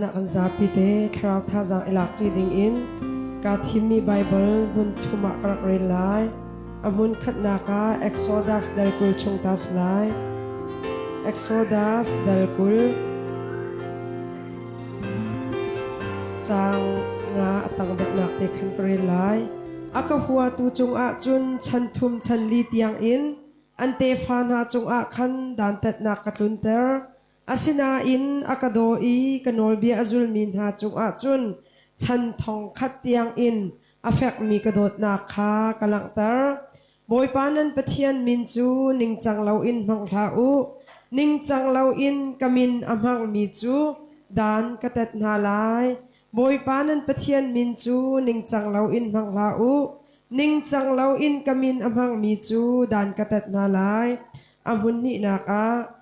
Kan zapi te thlarau thazaang i lak ṭi dingin kaa thimmi Baibal hmun thum ah ka rak rel lai. A hmun khatnak ah Exodus dal 20 chung ta si lai. Exodus dal 20 caang nga a tang dotnak te khan ka rel lai. A ka huatu cungah cun chan thum chan li tiangin an tefa hna cungah khan dantatnak ka tlunter. Asinain a ka daw i ka nawlbia a zulmi hna cungah cun chan thong khat tiangin a fekmi ka dawtnak kha ka langhter. Bawipa nan Pathian min cu ningcang loin hmang hlah u. Ningcang loin ka min a hmangmi cu dan ka tat hna lai. Bawipa nan Pathian min cu ningcang loin hmang hlah u. Ningcang loin ka min a hmangmi cu dan ka tat hna lai. A hmun hnihnak ah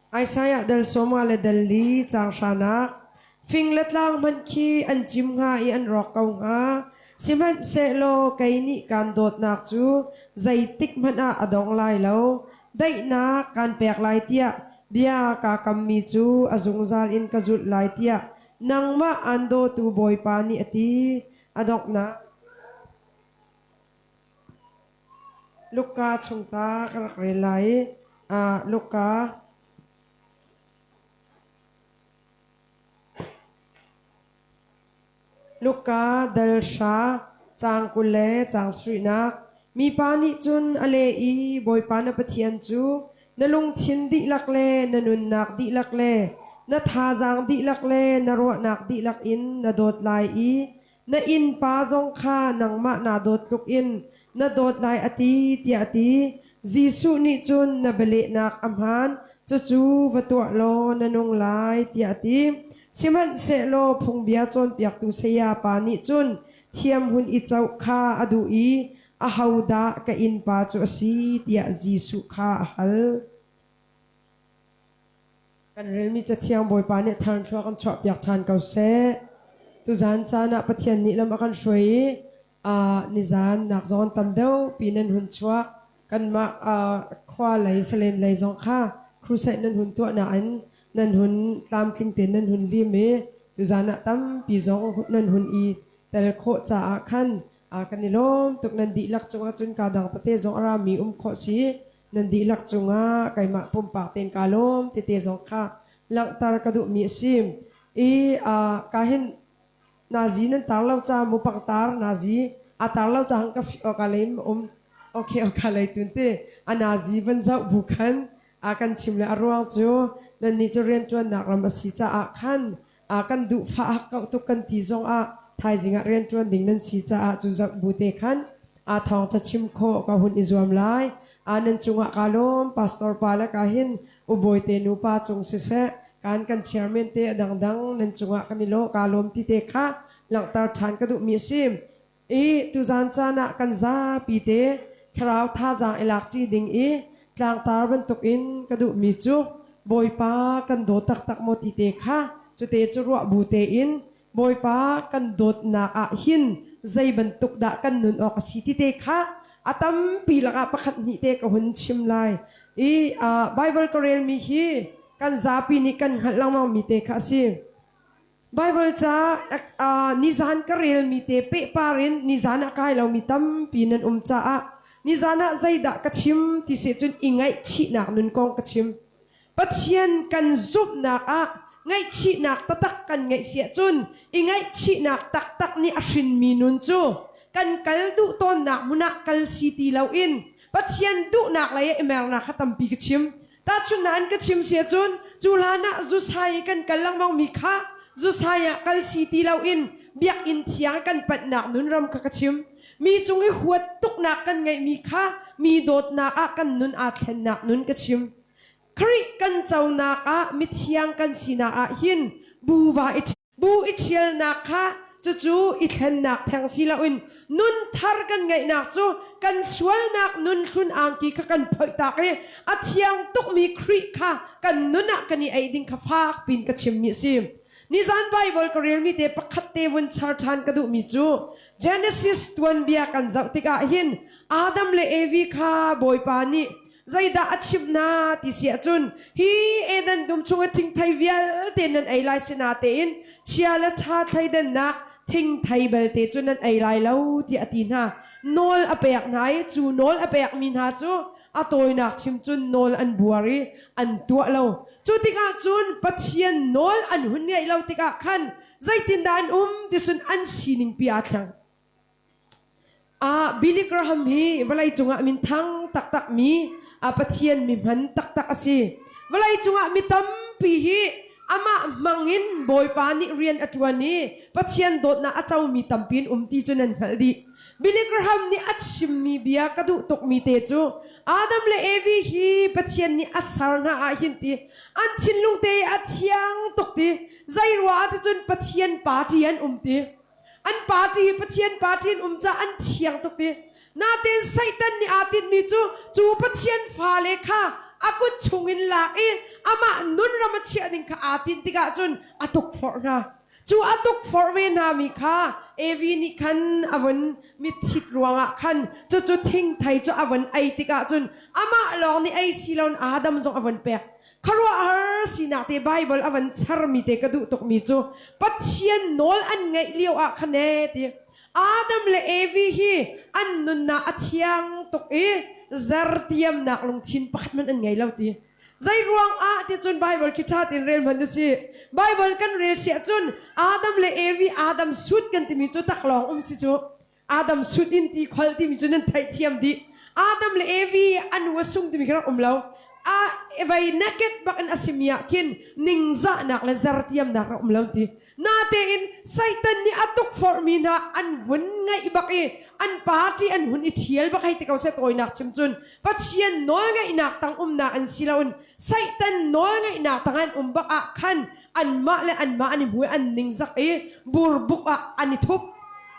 Isaiah dal sawma le dal li caang hranak fing le tlang hmanh khi an cim hnga i an rawk ko hnga. Sihmanhsehlaw kei nih kaan dawtnak cu zeitik hmanh ah a dong lai lo. Daihnak kaan pek lai tiah bia kaa kammi cu a zungzal in ka zulh lai tiah nangmah aan dawtu Bawipa nih a ti. A donghnak. Luka chung ta ka rak rel lai i Luka Luka dal hra caang 20 le caang sarihnak mipa nih cun a leh i Bawipa na Pathian cu na lungthin dihlak le na nunnak dihlak le na thazaang dihlak le na ruahnak dihlak in na dawt lai i Na innpa zong kha nangmah naa dawt tluk in na dawt lai a ti tiah a ti. Jesuh nih cun na bialehnak a hmaan, cucu va tuah law na nung lai tiah a ti. Sihmanhsehlaw phungbia cawnpiaktu sayapa nih cun thiam hun i coh kha a duh i ahodah ka innpa cu a si tiah Jesuh kha a hal. Kan relmi Cathiang Bawipa nih tharnthlua kan chuahpiak ṭhan ko seh. Tuzaan caan ah Pathian nih lam a kan hruai i nizaan nak zong an tam deuh pi nan hun chuak. Kanmah khua lei salen lei zong kha crusade nan hun tuah nain nan hun tlamtling tein nan hun lim i tuzaan ah tampi zong nan hun i tel khawh caah khan kan i lawm tuk. Nan dihlak cungah cun kaa dang tete zong a rami um khawh si. Nan dihlak cungah keimah pumpak tein kaa lawm tete zong kha langhter ka duhmi a si. I ka hin nazi nan tar lo ca mu pangtar nazi a tar lo ca hang ka ka lei um okay ka lei tun te a nazi van zoh bu khan a kan chim le a ruang cu nan nih cu rianṭuannak ram a si caah khan a kan duh fa hak kau tuk kan ti zong ah thaizing ah rianṭuan ding nan si caah cu zoh bu te khan a thawng ca chim khawh ka hun i zuam lai. A nan cungah ka lawm pastor pa le ka hin ubawi te nu pa cung siseh kan kan chairman te a dangdang nan cungah kan i lo ka lawm ti te kha langhter ṭhan ka duhmi a si. I tuzan caan ah kan zapi te thlarau thazaang i lak ṭi ding i tlangtar bantukin ka duhmi cu Bawipa kan daw taktak maw ti te kha cute cu ruah bu tein Bawipa kan dawtnak ah hin zei bantuk dah kan nun awk a si ti te kha a tampi lakah pakhat hnih te ka hun chim lai. I Bible ka relmi hi kan zapi nih kan hngalh lengmangmi te kha a si. Bible ca nizan ka relmi te pehpar in nizan ah kai lomi tampi nan um caah nizan ah zeidah ka chim ti si cun i ngaihchihnak nun kong ka chim. Pathian kan zumhnak ah ngaihchihnak taktak kan ngeih si ahcun i ngaihchihnak taktak nih a hrinmi nun cu kan kal duh tawnnak hmun ah kal si ti loin Pathian duhnak lei ah i mernak kha tampi ka chim. Tahchunhnak an ka chim si ahcun cu hlan ah zusai i kan kal lengmangmi kha zusai ah kal si ti loin biakinn thiang kan panhnak nun ram kha ka chim. Mi cung i huat tuknak kan ngeihmi kha mi dawtnak ah kan nun aa thlennak nun ka chim. Khrih kan conak ah mithiang kan sinak ah hin bu va i bu i ṭhialnak kha cucu i thlennak theng si loin nun thar kan ngeihnak cu kan sualnak nun hlun angki kha kan phoihtak i a thiang tukmi Khrih kha kan nun ah kan i ei ding kha fak pin ka chimmi a si. Nizan Bible ka relmi te pakhat te vun char ṭhan ka duhmi cu Genesis tuanbia kan zoh tikah hin Adam le Evi kha Bawipa nih. Zeidah a chimh hna ti si ahcun hi Eden dum chung i thingthei vialte nan ei lai sinatein chia le ṭha thleidannak thingthei belte cu nan ei lai lo tiah a ti hna. Nawl a pek hna i cu nawl a pekmi hna cu a tawinak chim cun nawl an buar i an tuah lo. Cu tikah cun Pathian nawl an hun ngaih lo tikah khan zeitindah an um ti cun an sining pi aa thleng. Ah, Billy Graham hi vawleicung ah minthang taktakmi ah Pathian mi hman taktak a si. Vawleicung ah mi tampi hi amah hmangin Bawipa nih rian a ṭuan i Pathian dawtnak a comi tampi an um ti cu nan hngalh dih. Billy Graham nih a chimmi bia ka duh tukmi te cu Adam le Evi hi Pathian nih a ser hna ah hin ti an thinlung te a thiang tuk ti zei ruah ah ti cun Pathian party an um ti. An party hi Pathian party in um ca an thiang tuk ti. Natein Satan nih aa tinhmi cu cu Pathian fale kha a kut chungin lak i amah nunram a chiah ding kha aa tinh tikah cun a tukforh hna. Cu a tukforh ve hna mi kha Evi nih khan a vun mitthit ruangah khan cucu thingthei cu a vun ei tikah cun amah lawng nih ei si loin Adam zong a vun pek. Khuaruahhar sinak te Baibal a van charmi te ka duh tukmi cu Pathian nawl an ngaih lio ah khan ee ti Adam le Evi hi an nunnak a thiang tuk i zartiamnak lungthin pakhat hmanh an ngei lo ti. Zei ruang ah ti cun Baibal khi ṭha tein rel hmanh usih. Baibal kan rel siah cun Adam le Evi Adam sut kan timi cu taklawng um si cu. Adam sut in ti khol timi cu nan theihthiam dih. Adam le Evi a nu a sung timi khi rak um lo. A vei naked bak in a simi ah khin ningzahnak le zartiamnak rak um lo ti. Natein Satan nih a tukforhmi hna an vun ngaih bak i an party an hun i ṭhial bak hei ti ko seh tawinak chim cun Pathian nawlngaihnak tang umnak an si loin Satan nawlngaihnak tang an um bak ah khan anmah le anmah an i hmu i an ningzak i burbuk ah an i thup.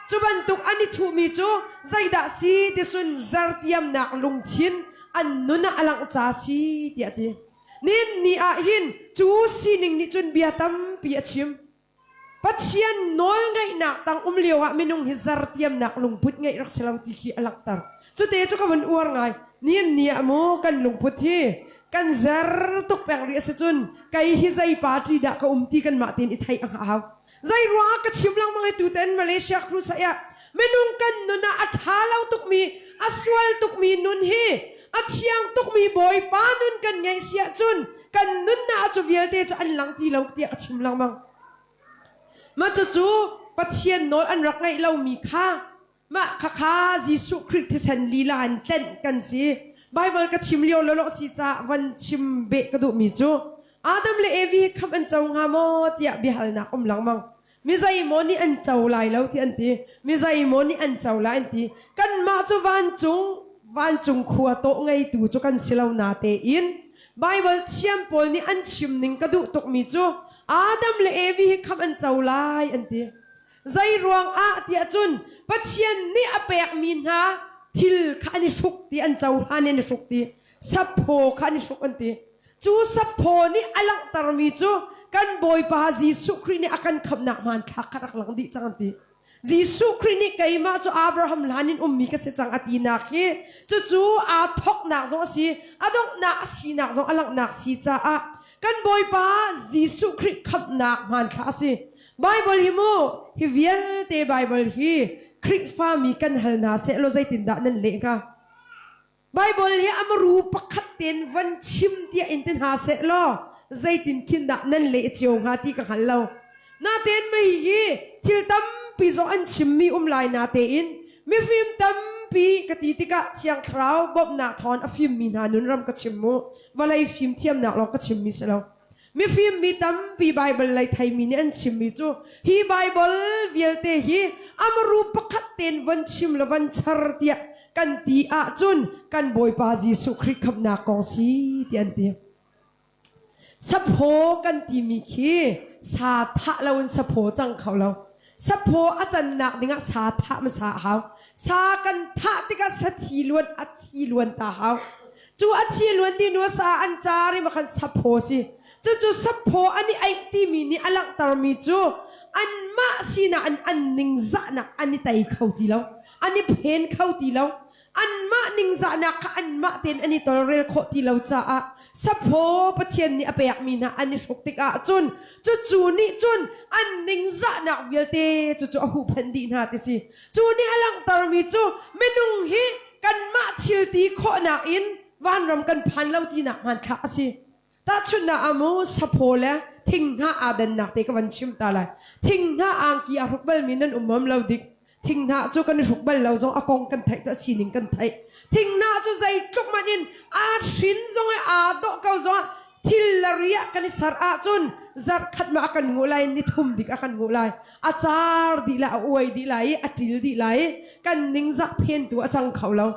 Cu bantuk an i thuhmi cu zeidah si ti sun zartiamnak lungthin an nun ah a langh ca si tiah a ti. Nihin ni ah hin cu sining nih cun bia tampi a chim. Pathian nawlngaihnak tang um lio ah minung hi zartiamnak lungput ngeih rak si lo ti khi a langhter. Cute cu ka vun uar ngai. Nihin ni ah mu kan lungput hi kan zer tuk peng rih a si cun kei hi zei party dah ka um ti kanmah tein i theih a hau. Zei ruangah ka chim lengmang hi tutan Malaysia crusade ah minung kan nun ah a ṭha lo tukmi a sual tukmi nun hi a thiang tukmi Bawipa nun kan ngeih si ahcun kan nunnak cu vialte cu an lang ti lo tiah ka chim lengmang. Mah cucu Pathian nawl an rak ngaih lomi kha mah khakha Jesuh Khrih thisen lila in tlenh kan si. Bible ka chim lio lawlaw si caah van chim beh ka duhmi cu Adam le Evi khamh an co hnga maw tiah biahalnak um lengmang. Mi zeimaw nih an co lai lo ti an ti. Mi zeimaw nih an co lai an ti. Kanmah cu vancung vancung khua tawh ngeitu cu kan si lo natein Bible thiam pawl nih an chim ning ka duh tukmi cu Adam le Evi hi khamh an co lai an ti. Zei ruang ah tiah cun Pathian nih a pekmi hna thil kha an i hruk ti an cohlan in an i hruk ti saphaw kha an i hruk an ti. Cu saphaw nih a langhtermi cu kan Bawipa Jesuh Khrih nih a kan khamhnak hmanthlak kha rak lang dih cang an ti. Jesuh Khrih nih keimah cu Abraham hlan in ummi ka si cang a tinak hi cucu aa thawknak zong a si, a donghnak a sinak zong a langhnak si caah kan Bawipa Jesuh Khrih khamhnak hmanthlak a si. Bible hi mu hi vialte Bible hi Khrihfami kan hal hna seh law zeitindah nan leh hnga? Baibal hi a maru pakhat tein van chim tiah in ti hna seh law zeitin khin dah nan leh cio hnga ti ka hngal lo. Natein mei hi thil tampi zong an chimmi um lai natein mifim tampi ka ti tikah Thiang Thlarau bawmhnak thawn a fimmi hna nunram ka chim mu vawlei fimthiamnak lawng ka chimmi si lo. Mifim mi tampi Baibal lei theimi nih an chimmi cu hi Baibal vialte hi amaru pakhat tein von chim le von char tiah kan ti ahcun kan Bawipa Jesuh Khrih khamhnak kong si ti an ti. Saphaw kan timi khi sa thah loin saphaw cang kho lo. Saphaw a cannak dingah sa thah hmasa a hau. Sa kan thah tikah sathi luan a thi luan ta hau. Cu a thi luan ti nu sa an car i makhan saphaw si. Cucu saphaw an i aih timi nih a langhtermi cu anmah sinah an an ningzahnak an i tei kho ti lo. An i phen kho ti lo. Anmah ningzahnak kha anmah tein an i tolrel khawh ti lo caah saphaw Pathian nih a pekmi hna an i hruk tikah cun cucu nih cun an ningzahnak vialte cucu a huhphenh dih hna ti si. Cu nih a langhtermi cu minung hi kanmah thil ti khawhnak in vanram kan phan lo tinak hmanthlak a si. Tahchunhnak ah mu saphaw le thinghnah aa dannak te ka van chim ta lai. Thinghnah angki aa hruk balmi nan um mam lo dik. Thinghnah cu kan i hruk bal lo zong a kong kan theih cu a sining kan theih. Thinghnah cu zeitluk hmanh in aa hrin zong i aa dawh ko zongah thil le riah kan i ser ahcun zarh khat ma a kan nguh lai ni thum dik a kan nguh lai. A car dih lai, a uai dih lai i a ṭil dih lai i kan ningzak phentu a cang kho lo.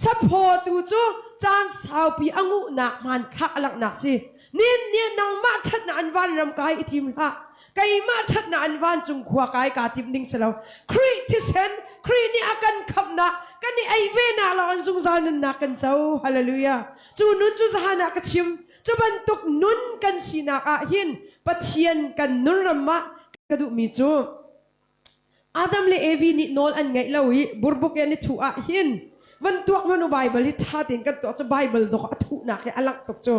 Saphaw tu cu caan saupi a nguhnak hmanthlak a langhnak si. Nin nih nangmah ṭhatnak an vanram kai i tim hlah. Keimah ṭhatnak an vancung khua kai kaa tim ding si lo. Khrih thisen, Khrih nih a kan khamhnak, kan i ei ve nak lawng in zungzal nunnak kan co. Hallelujah. Cu nun cu zahan ah ka chim. Cu bantuk nun kan sinak ah hin Pathian kan nun ram ah ka duhmi cu Adam le Evi nih nawl an ngaih lo i burbuk i an i thuh ah hin van tuak hmanh u Baibal hi ṭha tein kan tuah cu Baibal dawk a thuhnak hi a langh tuk cu.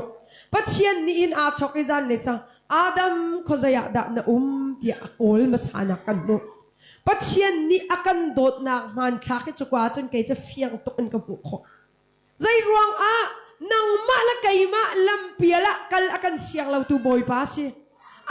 Pathian nih in aa chawk i zan le sang Adam khuazei ah dah na um tiah a kawl hmasa kan hmuh. Pathian nih a kan dawtnak hmanthlak hi cukua cun kei cu fiang tuk in ka hmuh khawh. Zeiruang ah nangmah le keimah lampial ah kal a kan siang lotu Bawipa si.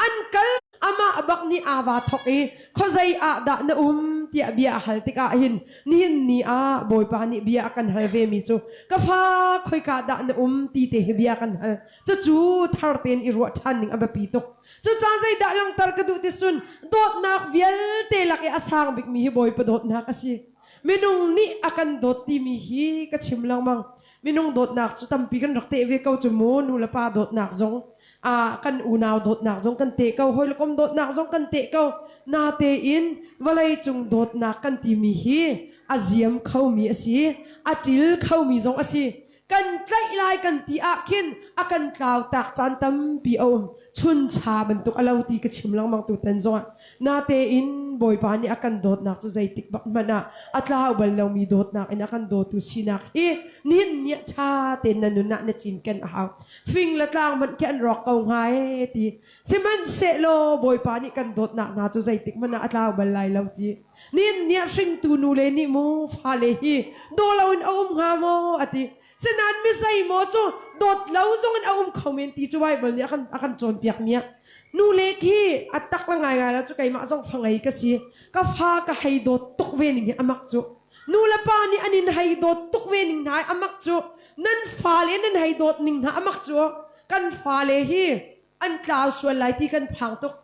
An kal amah bak nih aa vaa thok i khuazei ah dah na um tiah bia a hal tikah hin nihin ni ah Bawipa nih bia a kan hal vemi cu ka fa khoika dah na um ti te hi bia kan hal. Cucu thar tein i ruah ṭhan ning a biapi tuk. Cucaah zeidah langhter ka duh ti cun dawtnak vialte lak i a sang bikmi hi Bawipa dawtnak a si. Minung nih a kan dawt timi hi ka chim lengmang. Minung dawtnak cu tampi kan rak teh ve ko cu mu. Nu le pa dawtnak zong, ah kan unau dawtnak zong kan teh ko, hawikom dawtnak zong kan teh ko. Natein vawlei cung dawtnak kan timi hi a ziam khomi a si, a ṭil khomi zong a si. Kan tlaih lai kan ti ah khin a kan tlau tak caan tampi a um. Chuncha bantuk a lo ti ka chim lengmang tutan zongah. Natein Bawipa nih a kan dawtnak cu zeitik bak hmanh ah a tlau bal lomi dawtnak in a kan dawtu sinak hi nihin ni ah ṭha tein na nun ah na cinken a hau. Fing le tlang hmanh khi an rawk ko hnga ee ti. Sihmanhsehlaw Bawipa nih kan dawtnak hna cu zeitik hmanh ah a tlau bal lai lo ti. Nihin ni ah hringtu nu le nih mu fale hi daw loin a um hnga maw a ti. Sinain mi zeimaw cu dawt lo zong in a um kho men ti cu Baibal nih a kan a kan cawnpiak mi ah nu le khi a tak la ngaingai lo cu keimah zong fa ngei ka si. Ka fa ka hei dawt tuk ve ning hi amak cu. Nu le pa nih an in hei dawt tuk ve ning hna hi amak cu. Nan fale nan hei dawt ning hna amak cu. Kan fale hi an tlau sual lai ti kan phang tuk.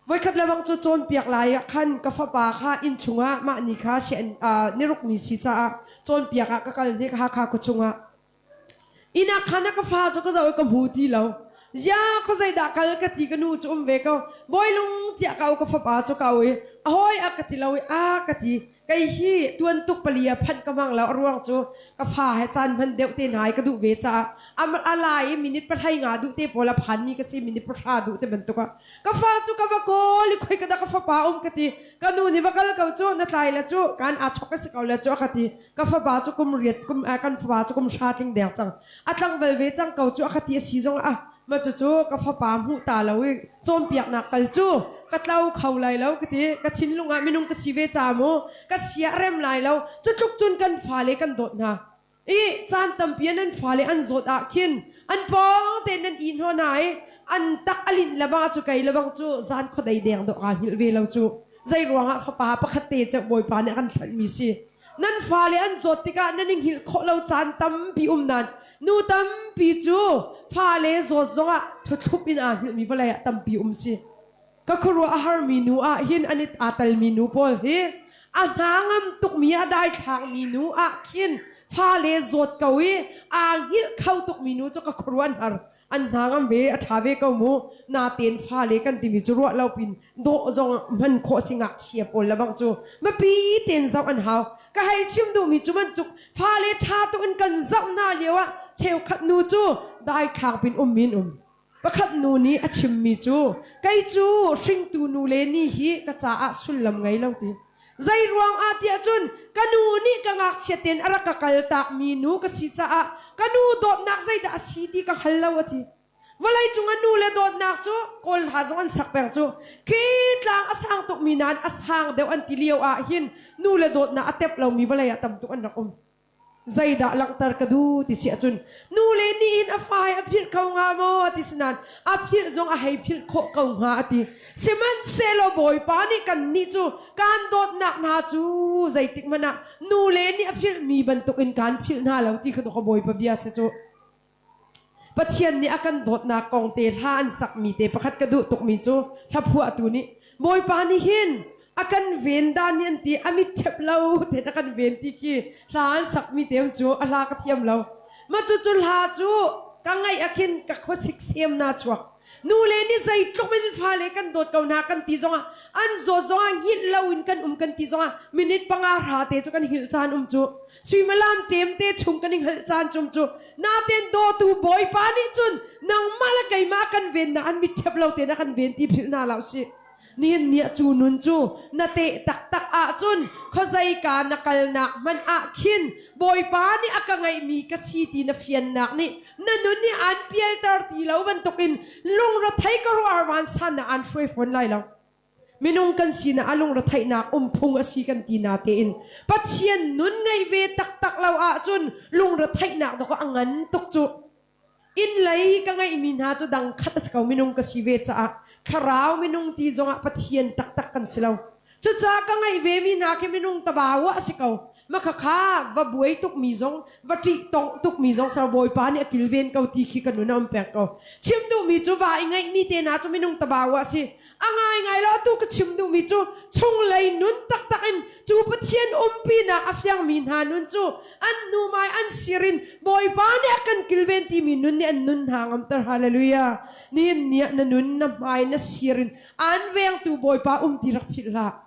Voikhat le bang cu cawnpiak lai ah khan ka fapa kha inn chungah mah ni kha niruk ni si caah cawnpiak ah ka kal hnik Hakha khua chungah. Inn ah khan a ka fa cu ka zoh i ka hmu ti lo. Ya khuazei dah kal ka ti ka nu cu um ve ko. Bawilung tiah ka au ka fapa cu ka au i a hawi a ka ti lo i a ka ti. Kei hi tuan tuk pali ah phanh ka hmang lo a ruang cu ka fa he caan hman deuh te hna i ka duh ve caah a lai i minute pahlei nga duh te pawl a phanmi ka si minute pahra duh te bantuk ah ka fa cu ka va kawl i khoi ka dah ka fapa um ka ti ka nu nih va kal ko cu na tlai le cu kan aa chok a si ko le cu a ka ti ka fapa cu kum riat kum kan fapa cu kum hra tling deng cang a tlangval ve cang ko cu a ka ti a si zong ah mah cucu ka fapa hmuh ta lo i cawnpiaknak kal cu ka tlo kho lai lo ka ti ka thinlung ah minung ka si ve ca mu ka sia rem lai lo cu tluk cun kan fale kan dawt hna i caan tampi ah nan fale an zawt ah khin an pawng tein nan i hnaw hna i an tak a linh lebang cu kei lebang cu zan khuadei deng dawh kaa hngilh ve lo cu zei ruangah fapa pakhat te cu bawipa nih a kan thlanh si Nan fale an zawt tikah nan i hngilh khawh lo caan tampi um nain nu tampi cu fale zawt zongah thuthlup in aa hngilhmi vawlei ah tampi um si. Ka khuaruah a harmi nu ah hin an i aa talmi nu pawl hi a hna ngam tukmi a daithlangmi nu ah khin fale zawt ko i aa hngilh kho tukmi nu cu ka khuaruah an har. An hna ngam ve a ṭha ve ko mu natein fale kan timi cu ruah lo pin dawh zong hman khawh si ngakchia pawl le bang cu mipi tein zoh an hau ka hei chim duhmi cu bantuk fale ṭha tuk in kan zoh hna lio ah cheukhat nu cu daithlang pin um min um pakhat nu nih a chimmi cu kei cu hringtu nu le ni hi ka caah sullam ngei lo ti. Zei ruang ah tiah cun ka nu nih ka ngakchia tein a rak ka kaltak mi nu ka si caah ka nu dawtnak zeidah a si ti ka hngal lo a ti. Vawlei cung a nu le dawtnak cu Kawl hla zong an sak peng cu khi tlang a sang tuk mi nain a sang deuh an ti lio ah hin nu le dawtnak a tep lomi vawlei ah tam tuk an rak um. Zeidah langhter ka duh ti si ahcun nu le nih hin a fa hi a philh kho hnga maw ti si nain a philh zong a hei philh khawh ko hnga a ti. Sihmanhsehlaw Bawipa nih kannih cu kaan dawtnak hna cu zeitik hmanh ah nu le nih a philhmi bantukin kaan philh hna lo ti kha ka Bawipa bia si cu. Pathian nih a kan dawtnak kong te hla an sakmi te pakhat ka duh tukmi cu hlaphuahtu nih Bawipa nih hin a kan ven dan hi an ti a mit chep lo ten a kan ven ti khi hla an sakmi te cu a hla ka thiam lo ma cu cu hla cu ka ngaih ah khin ka khuasik sem na chuak nu le nih zeitluk in fale kan dawt ko hna kan ti zongah an zawt zongah hngilh lo in kan um kan ti zongah minute panga hra te cu kan hngilh caan um cu Suimilam ṭemte chung kan i hngalh caan chung cu natein dawtu Bawipa nih cun nangmah le keimah kan vennak an mit ṭhep lo tein a kan ven ti philh hna hlah usih. Nihin ni ah cu nun cu na teh taktak ahcun khuazeika na kalnak hmanh ah khin Bawipa nih a ka ngeihmi ka si ti na fiannak nih na nun hi aan pialter ti lo bantukin lungrethei ka ruah vansannak aan hruai fawn lai lo. Minung kan sinah a lungretheihnak um phung a si kan ti na tein Pathian nun ngeih ve taktak lo ahcun lungretheihnak dawk a ngan tuk cu. Inn lei ka ngeihmi hna cu dang khat a si ko minung ka si ve caah thlarau minung ti zongah Pathian taktak kan si lo. Cucaah ka ngeih vemi hna khi minung tabau ah a si ko. Makhakha va buai tukmi zong va ṭih tongh tukmi zong ser Bawipa nih a kilven ko ti khi ka nun a um pek ko. Chim duhmi cu va i ngeihmi te hna cu minung tabau ah a si. A ngaingai lo atu ka chim duhmi cu chunglei nun taktak in cu Pathian umpinak a fiangmi hna nun cu an hnumai an sir in Bawipa nih a kan kilven timi nun nih an nun hna ngamter. Hallelujah. Nihin ni ah na nun na hmai na sir in aan vengtu Bawipa um ti rak philh hlah.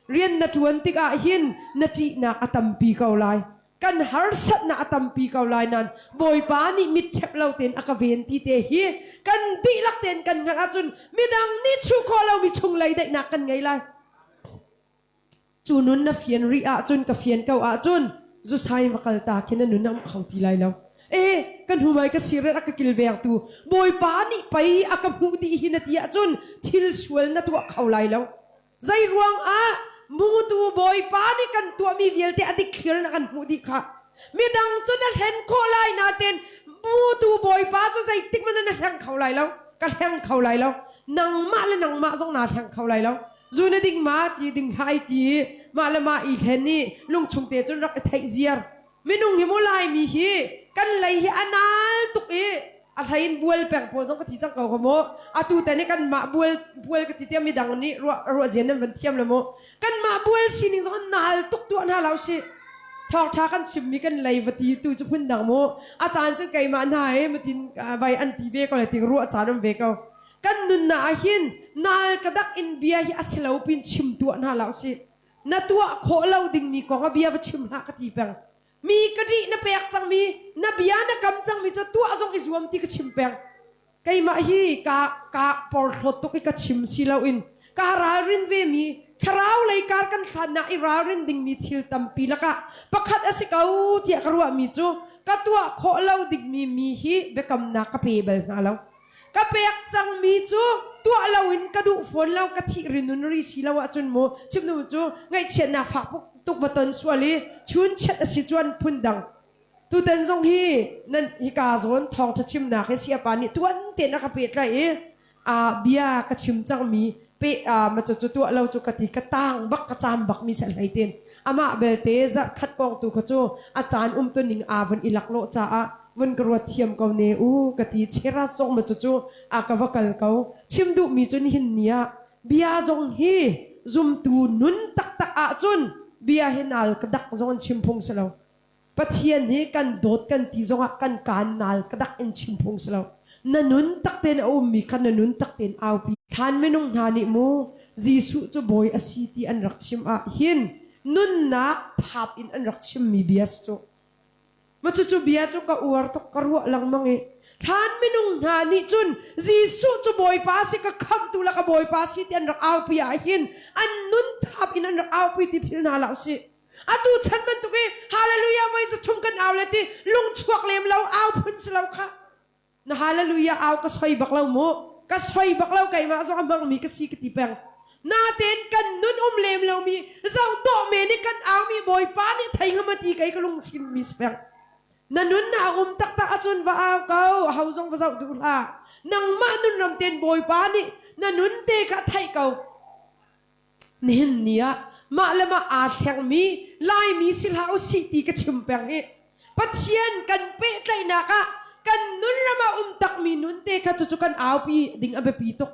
Rian na ṭuan tikah hin na ṭihnak a tampi ko lai. Kan harsatnak a tampi ko lai nain Bawipa nih mitṭhep lo tein a ka ven ti te hi kan dihlak tein kan hngalh ahcun midang nih chuh khawh lomi chunglei daihnak kan ngei lai. Cu nun na fian rih ahcun ka fian ko ahcun zusai va kal ta khi na nun a um kho ti lai lo. E kan humai ka siret a ka kilvengtu Bawipa nih pei a ka hmuh dih hi na ti ahcun thil sual na tuah kho lai lo. Zei ruangah mutu Bawipa nih kan tuahmi vialte a dikthlir in a kan hmuh dih kha. Midang cu na hlen khawh lai nain mutu Bawipa cu zeitik hmanh na hleng kho lai lo. Ka hleng kho lai lo. Nangmah le nangmah zong naa hleng kho lai lo. Zu na ding ma ti ding hlah i ti mah le mah i hlen i lungchung te cun rak i theih ziar. Minung hi mu Laimi hi kan lei hi a nal tuk i a hlei in bual peng pawl zong ka thi cang ko ka mu atu te nih kanmah bual bual ka ti tiah midang nih ruah ruah zian nan van thiam le mu kanmah bual sining zong nal tuk tuah hna lo si thawngtha kan chimmi kan lei va ti tu cu phun dang mu a caan cu keimah hna he matin vai an ti ve ko le ting ruah caan um ve ko kan nunnak ah hin nal ka dak in bia hi a si lo pin chim tuah hna lo si na tuah khawh lo dingmi kong a bia va chim hlah ka ti peng Mi ka ṭih na pek cangmi, na bia na kam cangmi cu tuah zong i zuam ti ka chim peng. Keimah hi ka ka porhlawt tuk i ka chim si loin ka ralrin vemi thlarau lei kar kan hlannak i ralrin dingmi thil tampi lakah pakhat a si ko tiah ka ruahmi cu ka tuah khawh lo dingmi mi hi biakamnak ka pe bal hna lo. Ka pek cangmi cu tuah loin ka duh fawn lo ka thih rinun ri si lo ahcun mu chim nu cu ngaihchiatnak fak tuk va ton sual i chun chiat a si cuan phun dang tutan zong hi nan hika zawn thawngṭha chimnak hi siapa nih tuan tein a ka pehtlaih i a bia ka chim cangmi pe ma cu cu tuah lo cu ka ti ka tang bak ka cam bak mi sa hlei tin amah belte zarh khat kong tu kha cu a caan um tu ning aa vun i laklawh caah vun ka ruat thiam ko ne u ka ti chera zong ma cu cu a ka va kal ko chim duh mi cu nihin ni ah bia zong hi zumtu nun taktak ahcun bia hi nal ka dak zong an chim phung si lo Pathian hi kan dawt kan ti zongah kan kaan nal ka dak in chim phung si lo na nun tak tein a ummi kha na nun tak tein aupi hlan minung hna nih mu Jesuh cu bawi a si ti an rak chim ah hin nunnak thap in an rak chimmi bia si cu Ma cucu bia cu ka uar tuk ka ruah lengmang i. Hlan minung hna nih cun Jesuh cu Bawipa si ka khamhtu le ka Bawipa si ti an rak aupi ah hin an nun thap in an rak aupi ti philh hna hlah usih. Atu chan bantuk i hallelujah voi zathum kan au le ti lungchuak lem lo au phun si lo kha. Na hallelujah au ka soi bak lo mu. Ka soi bak lo keimah zong a hmangmi ka si ka ti peng. Natein kan nun um lem lomi zoh dawh men i kan aumi Bawipa nih thei ngam a ti kei ka lunghrin mi si peng. Na nun a um taktak ahcun va au ko, aho zong va zoh duh hlah. Nangmah nun ram ten Bawipa nih na nun te kha theih ko. Nihin ni ah mah le mah aa hlengmi Laimi si hlah usih ti ka chim peng hi. Pathian kan pehtlaihnak ah kan nun ram ah um takmi nun te kha cucu kan aupi ding a biapi tuk.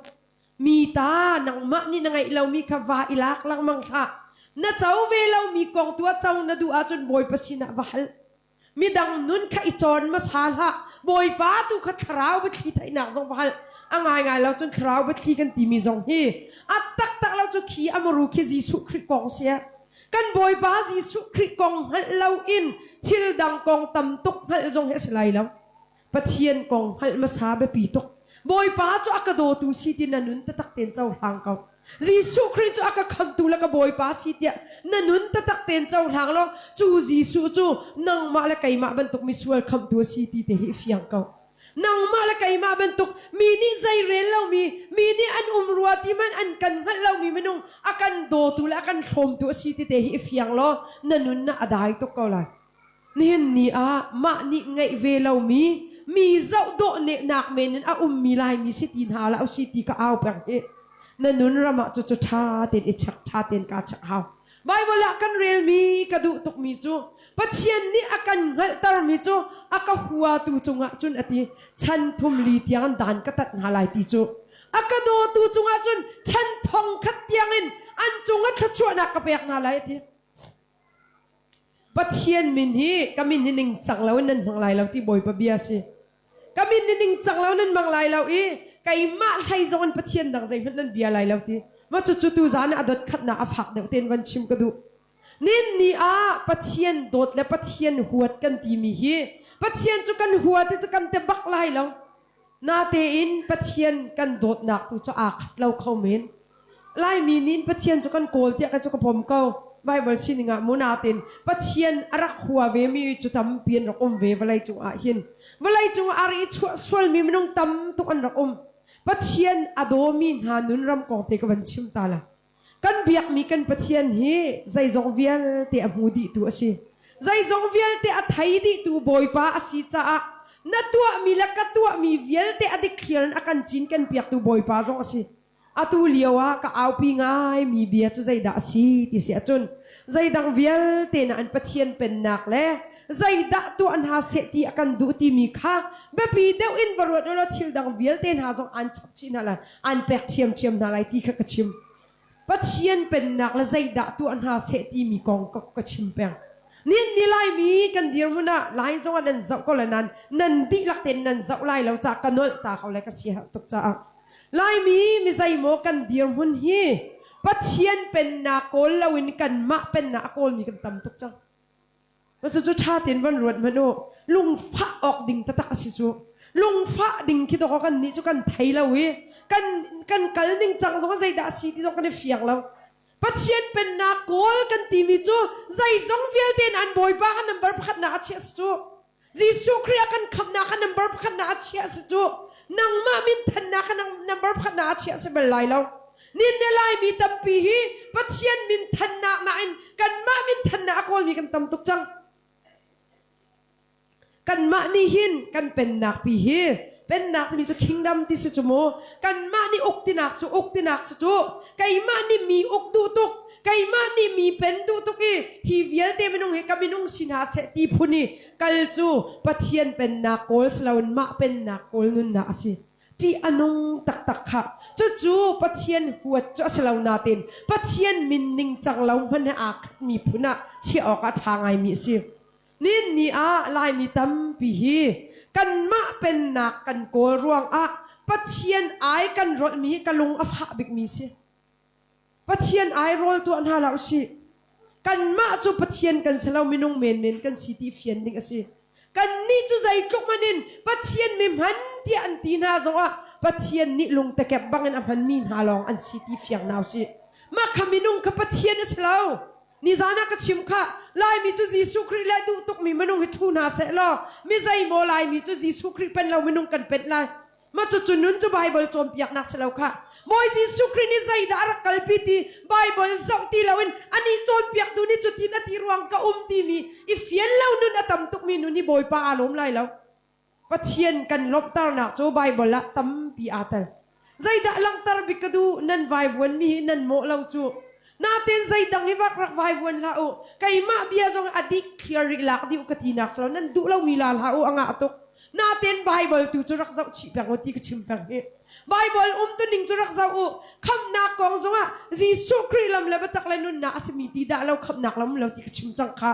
Mi ta nangmah nih na ngeih lomi kha va i lak lengmang hlah. Na co ve lomi kong tu ah co na duh ahcun Bawipa sinah va hal. Midang nun kha i cawn hmasa hlah. Bawipa tu kha thlarau biathli theihnak zong va hal. A ngaingai lo cun thlarau biathli kan timi zong hi a taktak lo cu khi a muru khi Jesuh Khrih kong si. Kan Bawipa Jesuh Khrih kong hngalh loin thil dang kong tam tuk hngalh zong hi a si lai lo. Pathian kong hngalh hmasa biapi tuk. Bawipa cu a ka dawtu si ti na nun taktak tein cohlang ko. Jesuh Khrih cu a ka khamtu le ka Bawipa si tiah na nun taktak tein cohlang law cu Jesuh cu nangmah le keimah bantuk misual khamtu a si ti te hi fiang ko. Nangmah le keimah bantuk mi nih zei rel lomi, mi nih an um rua ti hmanh an kan hngalh lomi minung a kan dawtu le a kan hlawmtu a si ti te hi fiang law na nun na a dai tuk ko lai. Nihin ni ah mah nih ngeih ve lomi mi zoh dawh nehnak men in a ummi Laimi si ti hna hlah usih ti ka au peng hi. Na nun ram ah cucu ṭha tein i check ṭha tein kaa check hau. Bible ah kan relmi ka duh tukmi cu Pathian nih a kan hngalhtermi cu a ka huatu cungah cun a ti chan thum li tiang dan ka tat hna lai ti cu a ka dawtu cungah cun chan thong khat tiangin an cungah thluachuahnak ka pek hna lai a ti. Pathian min hi ka min hi ningcang lo in nan hmang lai lo ti Bawipa bia si. Ka min hi ningcang lo nan hmang lai lo i keimah hlei zong in Pathian dang zeihmanh nan bia lai lo ti. Ma cucu tu zan ah a dot khatnak a fak deuh tein van chim ka duh. Nin ni ah Pathian dawt le Pathian huat kan timi hi Pathian cu kan hua ti cu kan te bak lai lo. Natein Pathian kan dawtnak tu cu aa khat lo kho men. Laimi nih Pathian cu kan kawl tiah ka cu ka pom ko. Bible sining ah mu natein Pathian a rak hua ve mi cu tampi an rak um ve vawlei cung ah hin. Vawlei cung ah a rak i chuah sualmi minung tam tuk an rak um. Pathian a dawmi hna nun ram kong te ka van chim ta la. Kan biakmi kan Pathian hi zeizong vialte a hmu dihtu a si. Zeizong vialte a thei dihtu Bawipa a si caah na tuahmi le ka tuahmi vialte a dikthliar in a kan cinken piaktu Bawipa zong a si. Atu lio ah ka aupi ngaimi bia cu zeidah a si ti si ahcun zeidang vialte na an Pathian pennak le zeidah tuah hna seh ti a kan duh timi kha biapi deuh in va ruat ulaw thil dang vialte hna zong aan chap chih hna lai. An pek ṭhiamṭhiam hna lai ti kha ka chim. Pathian pennak le zeidah tuah hna seh timi kong ka, ka chim peng. Nin ni Laimi kan dirhmun ah Lai zong ah nan zoh ko le nan nan dihlak tein nan zoh lai lo caah ka nolh ta ko le ka siaherh tuk caah. Laimi mizeimaw kan dirhmun hi Pathian pennak kawl loin kanmah pennak a kawlmi kan tam tuk cang. Cucu ṭha tein van ruat hmanh u. Lungfah awk ding taktak a si cu. Lungfah ding khi dawkaw kan nih cu kan thei lo i kan kan kal ning cang zong zeidah a si ti zong kan i fiang lo. Pathian pennak kawl kan timi cu zeizong vialte in an Bawipa kha number pakhatnak a chiah si cu. Jesuh Khrih a kan khamhnak kha number pakhatnak a chiah si cu. Nangmah min thannak kha number pakhatnak a chiah si bal lai lo. Nin ne Laimi tampi hi Pathian min thannak nain kanmah min thannak a kawlmi kan tam tuk cang. Kanmah nih hin kan pennak pi hi pennak timi cu kingdom ti si cu mu kanmah nih uk tinak su uk tinak si cu keimah nih mi uk duh tuk keimah nih mi pen duh tuk i hi vialte minung hi ka minung si hna seh ti phun i kal cu Pathian pennak kawl si loin mah pennak kawl nunnak a si. Ṭih a nung taktak khah. Cucu Pathian huat cu a si lo nain Pathian min ningcang lo hmanh he aa khatmi phun ah chiah awk ah ṭha ngaimi a si. Nin ni ah Laimi tampi hi kanmah pennak kan kawl ruangah Pathian ai kan rolhmi hi ka lung a fah bikmi si. Pathian ai rawl tuah hna hlah usih. Kanmah cu Pathian kan si lo minung menmen kan si ti fian ding a si. Kannih cu zeitluk hmanh in Pathian mi hman tiah an ti hna zongah Pathian nih lungtekep bangin a hmanmi hna lawng an si ti fiang hna usih. Mah kha minung kha Pathian a si lo. Nizan ah ka chim kha Laimi cu Jesuh Khrih le duh tukmi minung hi ṭhu hna seh law mi zeimaw Laimi cu Jesuh Khrih pen lo minung kan penh lai. Mah cucu nun cu Baibal cawnpiaknak si lo kha. Bawi Jesuh Khrih nih zeidah a rak kalpi ti Baibal zoh ti loin anih cawnpiaktu nih cutin a ti ruang ka um timi i fian lo nun a tam tukmi nun hi Bawipa aa lawm lai lo. Pathian kan lawmhternak cu Baibal ah tampi aa tel. Zeidah langhter bik ka duh nan vaivuanmi hi nan mawh lo cu. Natin zeidang hi rak rak vaivuan hlah u. Keimah bia zong a dik clear rih lak dih u ka tinak si lo. Nan duh lomi la hlah u a ngah tuk. Natin Baibal tu cu rak zoh chih peng u ti ka chim peng hi. Baibal umtuning cu rak zoh u. Khamhnak kong zongah Jesuh Khrih lam le biatak le nunnak a simi ti dah lo khamhnak lam lo ti ka chim cang kha.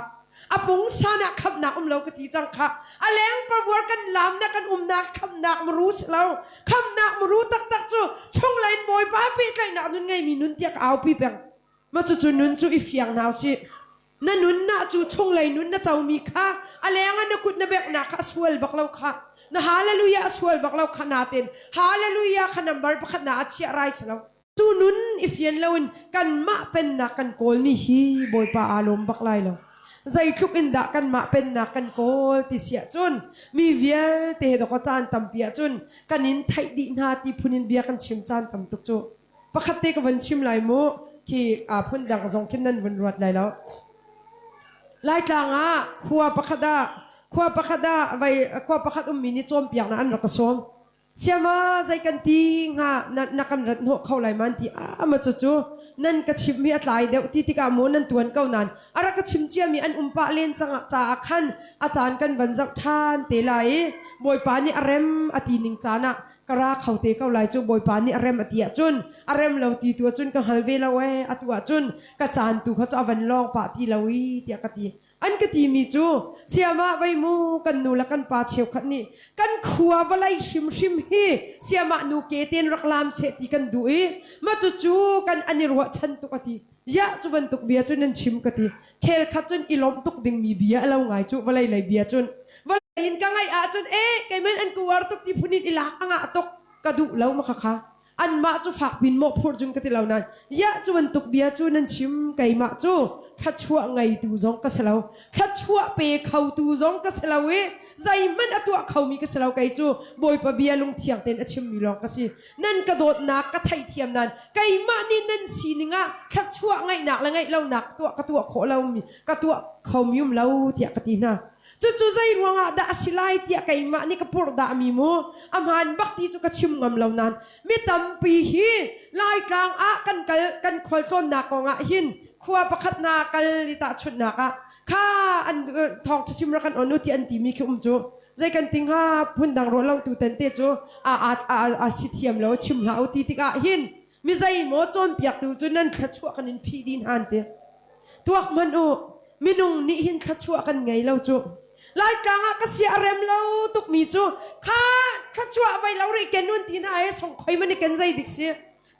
A pungsan ah khamhnak um lo ka ti cang kha. A leng pavuar kan lamnak kan umnak khamhnak muru si lo. Khamhnak muru taktak cu chunglei in Bawipa pehtlaihnak nun ngeimi nun tiah ka aupi peng. Ma cucu nun cu i fiang hna usih. Na nunnak cu chunglei nun na comi kha a leng ah na kut na beknak kha a sual bak lo kha. Na hallelujah a sual bak lo kha natin hallelujah kha number pakhat na a chiah rai si lo. Cu nun i fian loin kanmah pennak kan kawlmi hi Bawipa aa lawm bak lai lo. Zeitluk in dah kanmah pennak kan kawl ti siah cun mi vialte he dawkaw caan tampi ahcun kan in theih dih hna ti phun in bia kan chim caan tam tuk cu. Pakhat te ka van chim lai mu khi aa phun dang zong khin nan vun ruat lai lo. Laitlang ah khua pakhat ah khua pakhat ah vai khua pakhat ummi nih cawnpiaknak an rak ka sawm. Siama zei kan ti hnga na, na kan rat hnawh kho lai man ti a ma cu cu nan ka chimh mi a tlai deuh ti tikah mu nan tuan ko nan a rak ka chim cia mi an um pah len cang caah khan a caan kan van zoh ṭhan te lai i Bawipa nih a rem a ti ning caan ah ka ra kho te ko lai cu Bawipa nih a rem a ti ahcun a rem lo ti tu ahcun ka hngal ve lo ee atu ahcun ka caan tu kha cu a van lawng pah ti lo i tiah ka ti An ka timi cu siamah vei mu kan nu le kan pa cheukhat nih kan khua vawlei hrimhrim hi siamah nu ke ten rak lam seh ti kan duh i ma cucu kan an i ruahchan tuk a ti. Yah cu bantuk bia cu nan chim ka ti. Khel khat cun i lawmh tuk dingmi bia a lo ngai cu vawlei lei bia cun. Vawlei in ka ngaih ahcun e keiman an ka uar tuk ti phun in i lak a ngah tuk ka duh lo ma khakha. Anmah cu fak pin mawh phurh cun ka ti lo nain yah cu bantuk bia cu nan chim keimah cu thluachuah ngeitu zong ka si lo thluachuah pe khotu zong ka si lo i zeihmanh a tuah khomi ka si lo kei cu Bawipa bia lungthiang tein a chimmi lawng ka si nan ka dawtnak ka theihthiam nain keimah nih nan sining ah thluachuah ngeihnak le ngeih lonak tuah ka tuah khawh lomi ka tuah khomi um lo tiah ka ti hna Cucu zei ruangah dah a si lai tiah keimah nih ka purhdahmi mu a hmaan bak ti cu ka chim ngam lo nain mi tampi hi Laitlang ah kan kal kan khualtlawnnak kongah hin khua pakhat hna kal i tahchunhnak ah kha an thawngṭha chim rak kan on u ti an timi khi um cu zei kan ti hnga phundang ruah lo tu ten te cu a a a a si thiam lo chim hlah u ti tikah hin mi zeimaw cawnpiaktu cu nan thluachuah kan in phih dih hna an ti tuak hmanh u minung nih hin thluachuah kan ngei lo cu Laitlang ah ka sia a rem lo tukmi cu kha thluachuah vai lo rih ken un ti hna e song khoi man i ken zei dik si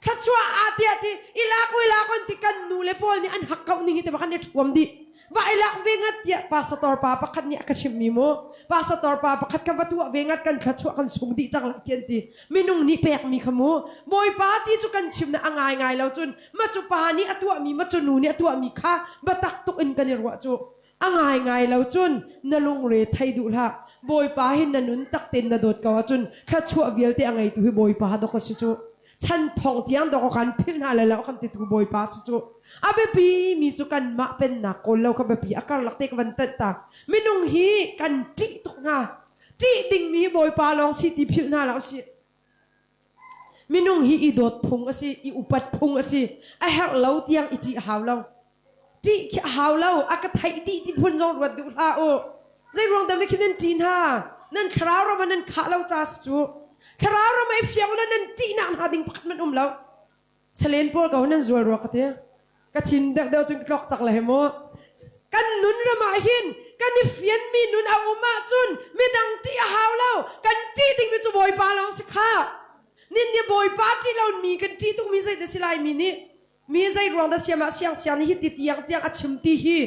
thluachuah a tiah ti ilak u ilak on ti kan nu le pawl nih an hak kau ning hi te kan i thuam dih va ilak ve ngat tiah pastor pa pakhat nih a ka chimmi mu pastor pa pakhat ka va tuah ve ngat kan thluachuah kan sung dih cang lai ti an ti minung nih pekmi kha mu bawipa ti cu kan chim na a ngai ngai lo cun ma cu pa nih a tuahmi ma cu nu nih a tuahmi kha biatak tuk in kan i ruah cu a ngai ngai lo cun na lungre thei duh hlah bawipa hi na nun tak tein na dawt ko ahcun thluachuah vialte a ngeitu hi bawipa dok a si cu chan thong tiang dok kan philh hna lai lo kan titu bawipa si cu a biapi mi cu kanmah pennak kawl lo kha biapi a karlak te ka van tanh ta minung hi kan ṭih tuk hna ṭih dingmi bawipa lawng si ti philh hna lo si Minung hi i dawt phung a si, i upat phung a si. A herh lo tiang i ṭih a hau lo. Ṭih khi a hau lo, a ka theih dih ti phun zong ruat duh hlah u. Zei ruang dah khi nan ṭih hna? Nan thlarau ram ah nan khah lo ca si cu. Thlarau ram ah i fiang lo nan ṭihnak hna ding pakhat hmanh um lo. Salen pawl ko nan zual rua ka ti. Ka thin deuh deuh cun ka tlok cak le he mu. Kan nun ram ah hin kan i fianmi nun a um ahcun midang ṭih a hau lo. Kan ṭih dingmi cu Bawipa lawng si kha. Nin nih Bawipa ṭih lo mi kan ṭih tukmi zei dah si lai mi nih mi zei ruang dah siam ah siang siang nih hi ti tiang tiang a chim ti hi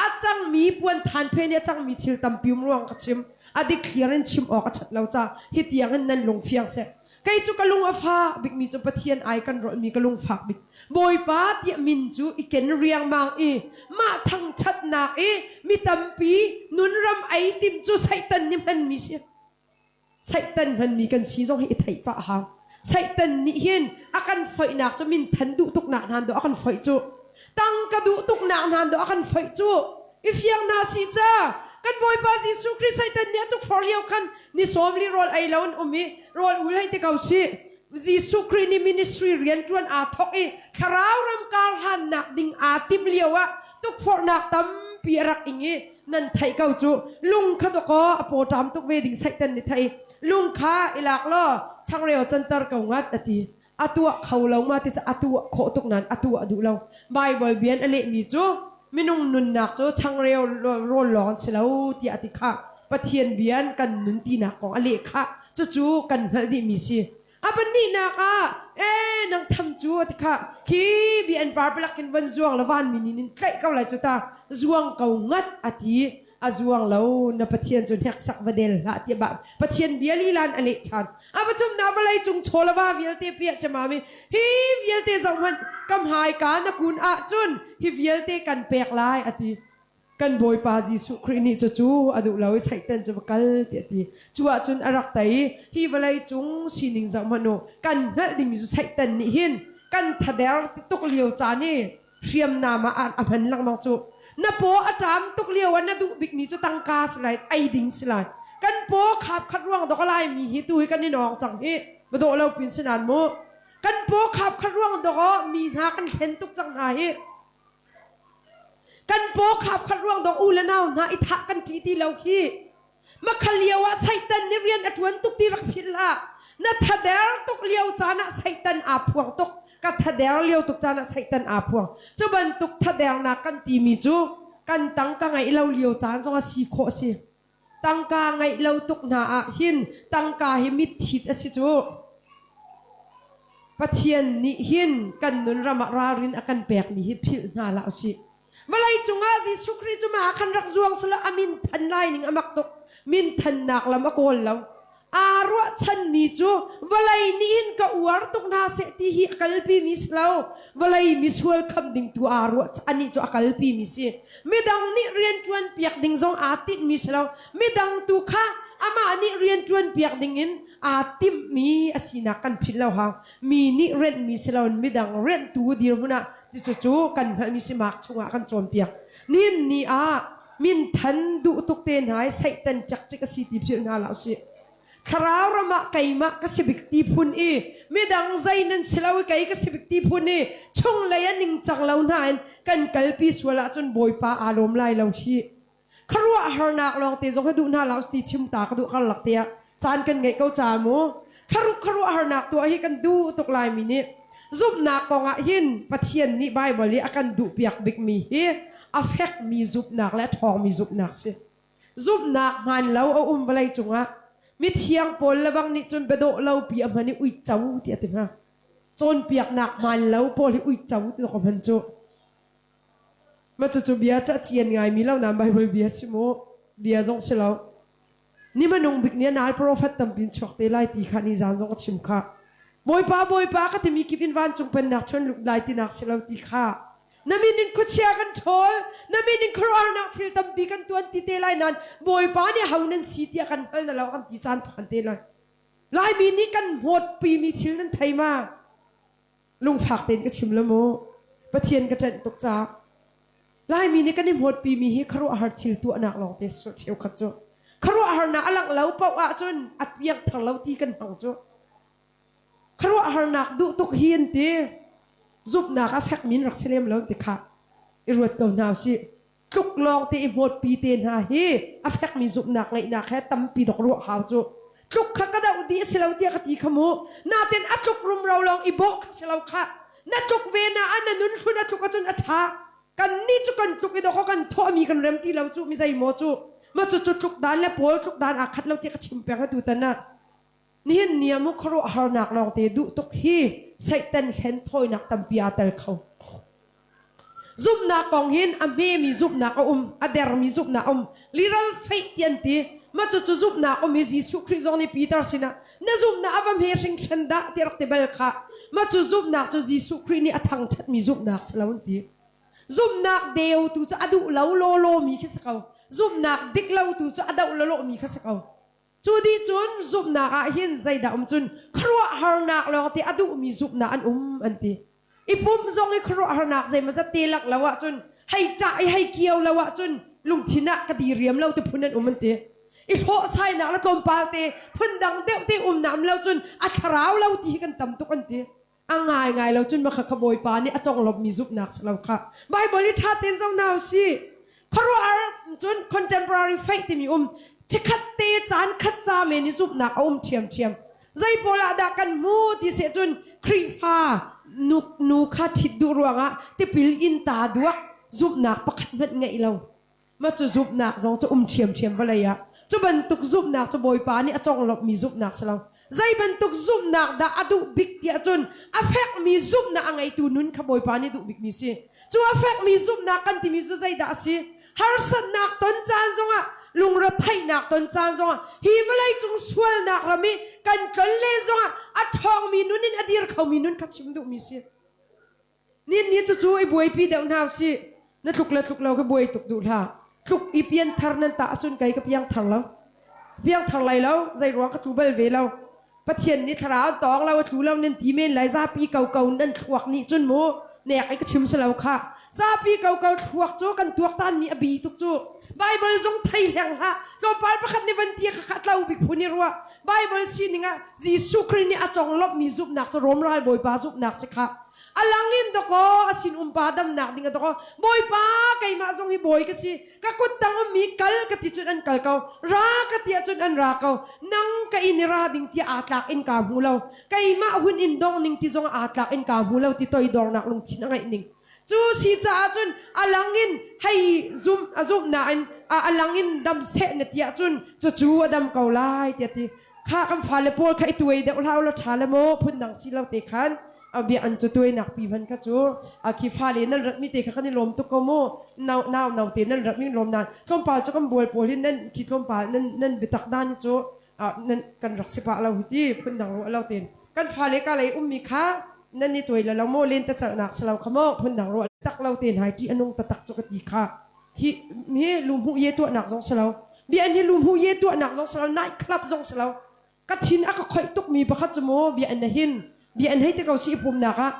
a cangmi puan than phe nih a cangmi thil tampi um ruang ka chim. A dik thliar in chim awk a ṭhat lo ca hi tiang in nan lung fiang seh. Kei cu ka lung a fah bikmi cu Pathian ai kan rawlhmi ka lung fak bik. Bawipa tiah min cu i ken riangmang i mah thangṭhatnak i mi tampi nunram ei timh cu Satan nih hmanmi si. Satan hmanmi kan si zong hi i theih pah a hau. Satan nih hin a kan foihnak cu minthan duh tuknak hna dawh a kan foih cu. Tangka duh tuknak hna dawh a kan foih cu. I fiang hna si ca. Kan Bawipa Jesuh Khrih Satan nih a tukforh lio khan ni sawmli rawl ei lo in um i rawl ul hei ti ko sih. Jesuh Khrih nih ministry rianṭuan aa thawk i thlarau ram kar hlannak ding aa timh lio ah tukforhnak tampi a rak ing i nan theih ko cu lung kha dawkaw a pawṭam tuk ve ding Satan nih theih lung kha i lak law changreu canter ko ngat a ti. A tuah kho lo ma ti cu a tuah khawh tuk nain a tuah duh lo. Baibal bian a lehmi cu minung nunnak cu changreu rawl lawng an si lo tiah a ti khah. Pathian bian kan nun tinak kong a leh khah. Cucu kan hngalh dihmi si. A pahnihnak ah ee nang tham cu a ti khah. Khi bia an par palak khin van zuang la van min in tlaih ko lai cu ta zuang ko ngat a ti. A zuang lo na Pathian cu hneksak va del hlah tiah bah Pathian bia lila in a leh ṭhan. A pathumnak vawlei cung chaw le va vialte piah cemami hi vialte zoh hmanh ka hmaika na kun ahcun hi vialte kan pek lai a ti. Kan Bawipa Jesuh Khrih nih cucu a duh lo i Satan cu va kal tiah a ti. Cu ahcun a rak tei i hi vawlei cung sining zoh hmanh u kan hngalh dingmi cu Satan nih hin kan thader tuk lio caan i hriamnam ah a hman lengmang cu. Na paw a ṭam tuk lio ah na duh bikmi cu tangka si lai, ei ding si lai. Kan paw khap khat ruang dok a laimi hi tu hi kan i nawng cang hi. Va dawh lo pin si nan mu. Kan paw khap khat ruang dok ah mi hna kan hlen tuk cang hna hi. Kan paw khap khat ruang dong u le nau hna i thah kan ṭi ti lo hi. Makhal lio ah Satan nih rian a ṭuan tuk ti rak philh hlah. Na thader tuk lio caan ah Satan aa phuang tuk. Ka thader lio tuk caan ah Satan aa phuang. Cu bantuk thadernak kan timi cu kan tangka ngeih lo lio caan zong ah si khawh a si. Tangka ngeih lo tuk hna ah hin tangka hi mitthit a si cu. Pathian nih hin kan nun ram ah ralrin a kan pekmi hi philh hna hlah usih. Vawlei cungah Jesuh Khrih cu mah ah khan rak zuang selaw a min than lai ning a mak tuk. Min thannak lam a kawl lo. Aa ruahchanmi cu vawlei nih hin ka uar tuk hna seh ti hi a kalpimi si lo. Vawlei misual kham ding tu aa ruah anih cu a kalpimi si. Midang nih rianṭuan piak ding zong aa tinhmi si lo. Midang tu kha amah nih rianṭuan piak ding in aa timhmi a sinak kan philh lo hau. Mi nih renhmi si loin midang renhtu dirhmun ah cucu kan hngalhmi si mark chungah kan cawnpiak. Nihin ni ah minthan duh tuk te hna i Satan cekcik a si ti philh hna hlah usih. Thlarau ram ah keimah ka si bik ti phun i midang zei nan si lo i kei ka si bik ti phun i chunglei a ningcang lo hna in kan kalpi sual ahcun Bawipa aa lawm lai lo hi. Khuaruahharnak lawngte zong hi duh hna hlah usih ti chim ta ka duh karlak te ah caan kan ngeih ko ca mu. Thlaruk khuaruahharnak tuah hi kan duh tuk laimi nih zumhnak kong ah hin Pathian nih Baibal i a kan duhpiak bikmi hi a fekmi zumhnak le a ṭhawngmi zumhnak si. Zumhnak hmaan lo a um vawlei cungah mithiang pawl le bang nih cun biadawh lo pi a hman i uico ti a ti hna. Cawnpiaknak hmaan lo pawl hi uico ti ka hman cu. Mah cucu bia cu a cian ngaimi lo nain Baibal bia si mu. Bia zong si lo. Ni hmanung bik ni a nal profet tampi in chuak te lai ti kha ni zan zong a chim kha. Bawipa Bawipa ka timi kip in vancung pennak chuan lut lai tinak si lo ti kha. Na min in khuachia kan ṭhawl, na min in khuaruahharnak thil tampi kan tuan ti te lai nain Bawipa nih ho nan si tiah kan hngal na lo kan ti caan phan te lai. Laimi nih kan hmawtpimi thil nan thei ma? Lungfak tein ka chim lo mu. Pathian ka ṭanh tuk caah. Laimi nih kan i hmawtpimi hi khuaruahhar thil tuahnak lawngte cheukhat cu. Khuaruahharnak a langh lo paoh ahcun a piangthar lo ti kan hmang cu. Khuaruahharnak duh tuk hi an ti. Zumhnak a fekmi in rak si lem lo ti kha i ruat ko hna usih. Tluk lawngte i hmawtpi te hna hi a fekmi zumhnak ngeihnak he tampi dok ruah hau cu. Tluk kha ka doh dih a si lo tiah ka ti kha mu. Natin a tluk rumro lawng i bawh kha si lo khah. Na tluk ve na ah na nun hlun a tluk ahcun a ṭha. Kannih cu kan tluk i dawkaw kan thawhmi kan rem ti lo cu mi zeimaw cu. Ma cu cu tluk dan le pawl tluk dan aa khat lo tiah ka chim peng atu tan ah. Nihin ni ah mu khuaruahharnak lawngte duh tuk hi Satan hlen thawinak tampi aa tel kho. Zumhnak kong hin a hmemi zumhnak a um, a dermi zumhnak a um. Literal faith ti an ti. Mah cucu zumhnak um i Jesuh Khrih zong nih Peter sinah na zumhnak a va hme hringhran dah ti rak ti bal kha. Mah cu zumhnak cu Jesuh Khrih nih a thangṭhatmi zumhnak si lo an ti. Zumhnak deu tu cu a duh lo lawlaw mi khi si ko. Zumhnak dik lo tu cu a doh lawlaw mi kha si ko. Cu dih cun zumhnak ah hin zeidah um cun khuaruahharnak lawng te a duhmi zumhnak an um an ti. I pumh zong i khuaruahharnak zeimawzat te lak lo ahcun hei ṭah i hei kio lo ahcun lungthin ah ka diriam lo ti phun an um an ti. I hlawhsainak le tlawmpal te phundang deuh te umnak um lo cun a thlarau lo ti hi kan tam tuk an ti. A ngaingai lo cun makha kha Bawipa nih a conglawmhmi zumhnak si lo kha. Bible i ṭha tein zoh hna usih. Khuaruahhar cun contemporary faith timi um chikkhat te caan khat ca men i zumhnak a um ṭhiamṭhiam. Zei pawl ah dah kan hmu ti seh cun Khrihfa nu, nu kha ṭhit duh ruangah tipil in ta duak zumhnak pakhat hmanh ngeih lo. Mah cu zumhnak zong cu um ṭhiamṭhiam vawlei ah. Cu bantuk zumhnak cu Bawipa nih a conglawmhmi zumhnak si lo. Zei bantuk zumhnak dah a duh bik tiah cun a fekmi zumhnak a ngeitu nun kha Bawipa nih duh bikmi si. Cu a fekmi zumhnak kan timi cu zeidah a si? Harsatnak ton caan zongah, lungretheihnak ton caan zongah, hi vawleicung sualnak ram i kan tlonlen zongah a ṭhawngmi nun in a dir khomi nun kha chim duhmi si. Nin ni cucu i buaipi deuh hna usih. Na tluk le tluk lo ka buai tuk duh hlah. Tluk i pian thar nan tah asun kai ka piang thar lo. Piang thar lai lo, zei ruang ka tlu bal ve lo. Pathian nih thlarau an tawng lo, a tlu lo nan ti men lai zapi ko ko nan thluak nih cun mu nek i ka chim si lo kha. Zapi ko ko thluak cu kan tuaktan mi a bi tuk cu. Bible zong thei hleng hlah. Tlawmpal pakhat nih van ti kha kha tlo bik phun i ruah. Bible sining ah Jesuh Khrih nih a conglawmhmi zumhnak cu Rom ral bawipa zumhnak si kha. A lang in dakaw a sin umpa damnak ding a dakaw Bawipa keimah zong hi bawi ka si ka kut tang ummi kal ka ti cun an kal ko ra ka ti ahcun an ra ko nang ka inn i ra ding tiah aa tlak in kaa hmu lo keimah hun in dong ning ti zong aa tlak in kaa hmu lo ti toidornak lungthin a ngeih ning cu si caah cun a lang in hei zum a zumh nain a lang in dam seh na ti ahcun cucu a dam ko lai tiah ti kha kan fale pawl kha i tuai deuh hlah u law ṭha le maw phundang si lo te khan a bia an cu tuainak pi hman kha cu a khi fale nan ratmi te kha kan i lawm tuk ko mu nau nau nau te nan ratmi lawm nan tlawmpal cu kan bual pawl hin nan khi tlawmpal nan nan biatak dan hi cu nan kan rak si pah lo hi ti phundang ruah lo ten kan fale ka lei ummi kha nan i tuai la lo maw len ta calnak si lo kha maw phundang ruah tak lo te hna ṭih anung taktak cu ka ti kha hi hi lumhu ye tuahnak zong si lo bia an hi lumhu ye tuahnak zong si lo night club zong si lo ka thin a ka khoih tukmi pakhat cu mu bia an hin bia an hei te ko si i pumnak ah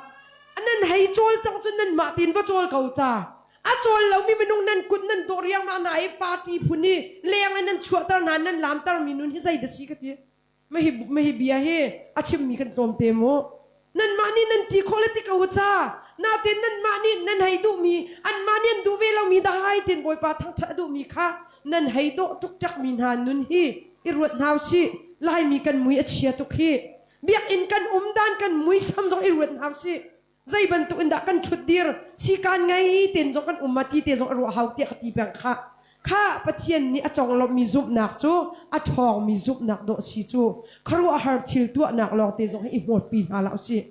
nan hei cawl cang cu nan mah tin va cawl ko ca a cawl lomi minung nan kut nan dawh riangmang na i party phun i leng in nan chuahter hna nan lamter mi nun hi zei da si ka ti Mahi mahi bia hi a chimmi kan tlawm te mu. Nanmah nih nan ti khawh le ti ko ca. Natin nanmah nih nan hei duhmi anmah nih an duh ve lomi dai tin Bawipa thangṭhat a duhmi kha nan hei dawh ṭukṭakmi hna nun hi i ruat hna usih. Laimi kan mui a chia tuk hi. Biakinn kan um dan kan muisam zong i ruat hna usih. Zei bantuk in dah kan ṭhutdir sikaan ngei ten zong kan um ma ti te zong a ruah hau tiah ka ti peng kha. Kha Pathian nih a conglawmhmi zumhnak cu a ṭhawngmi zumhnak dawh si cu khuaruahhar thil tuahnak lawngte zong hi i hmawtpi hna hlah usih.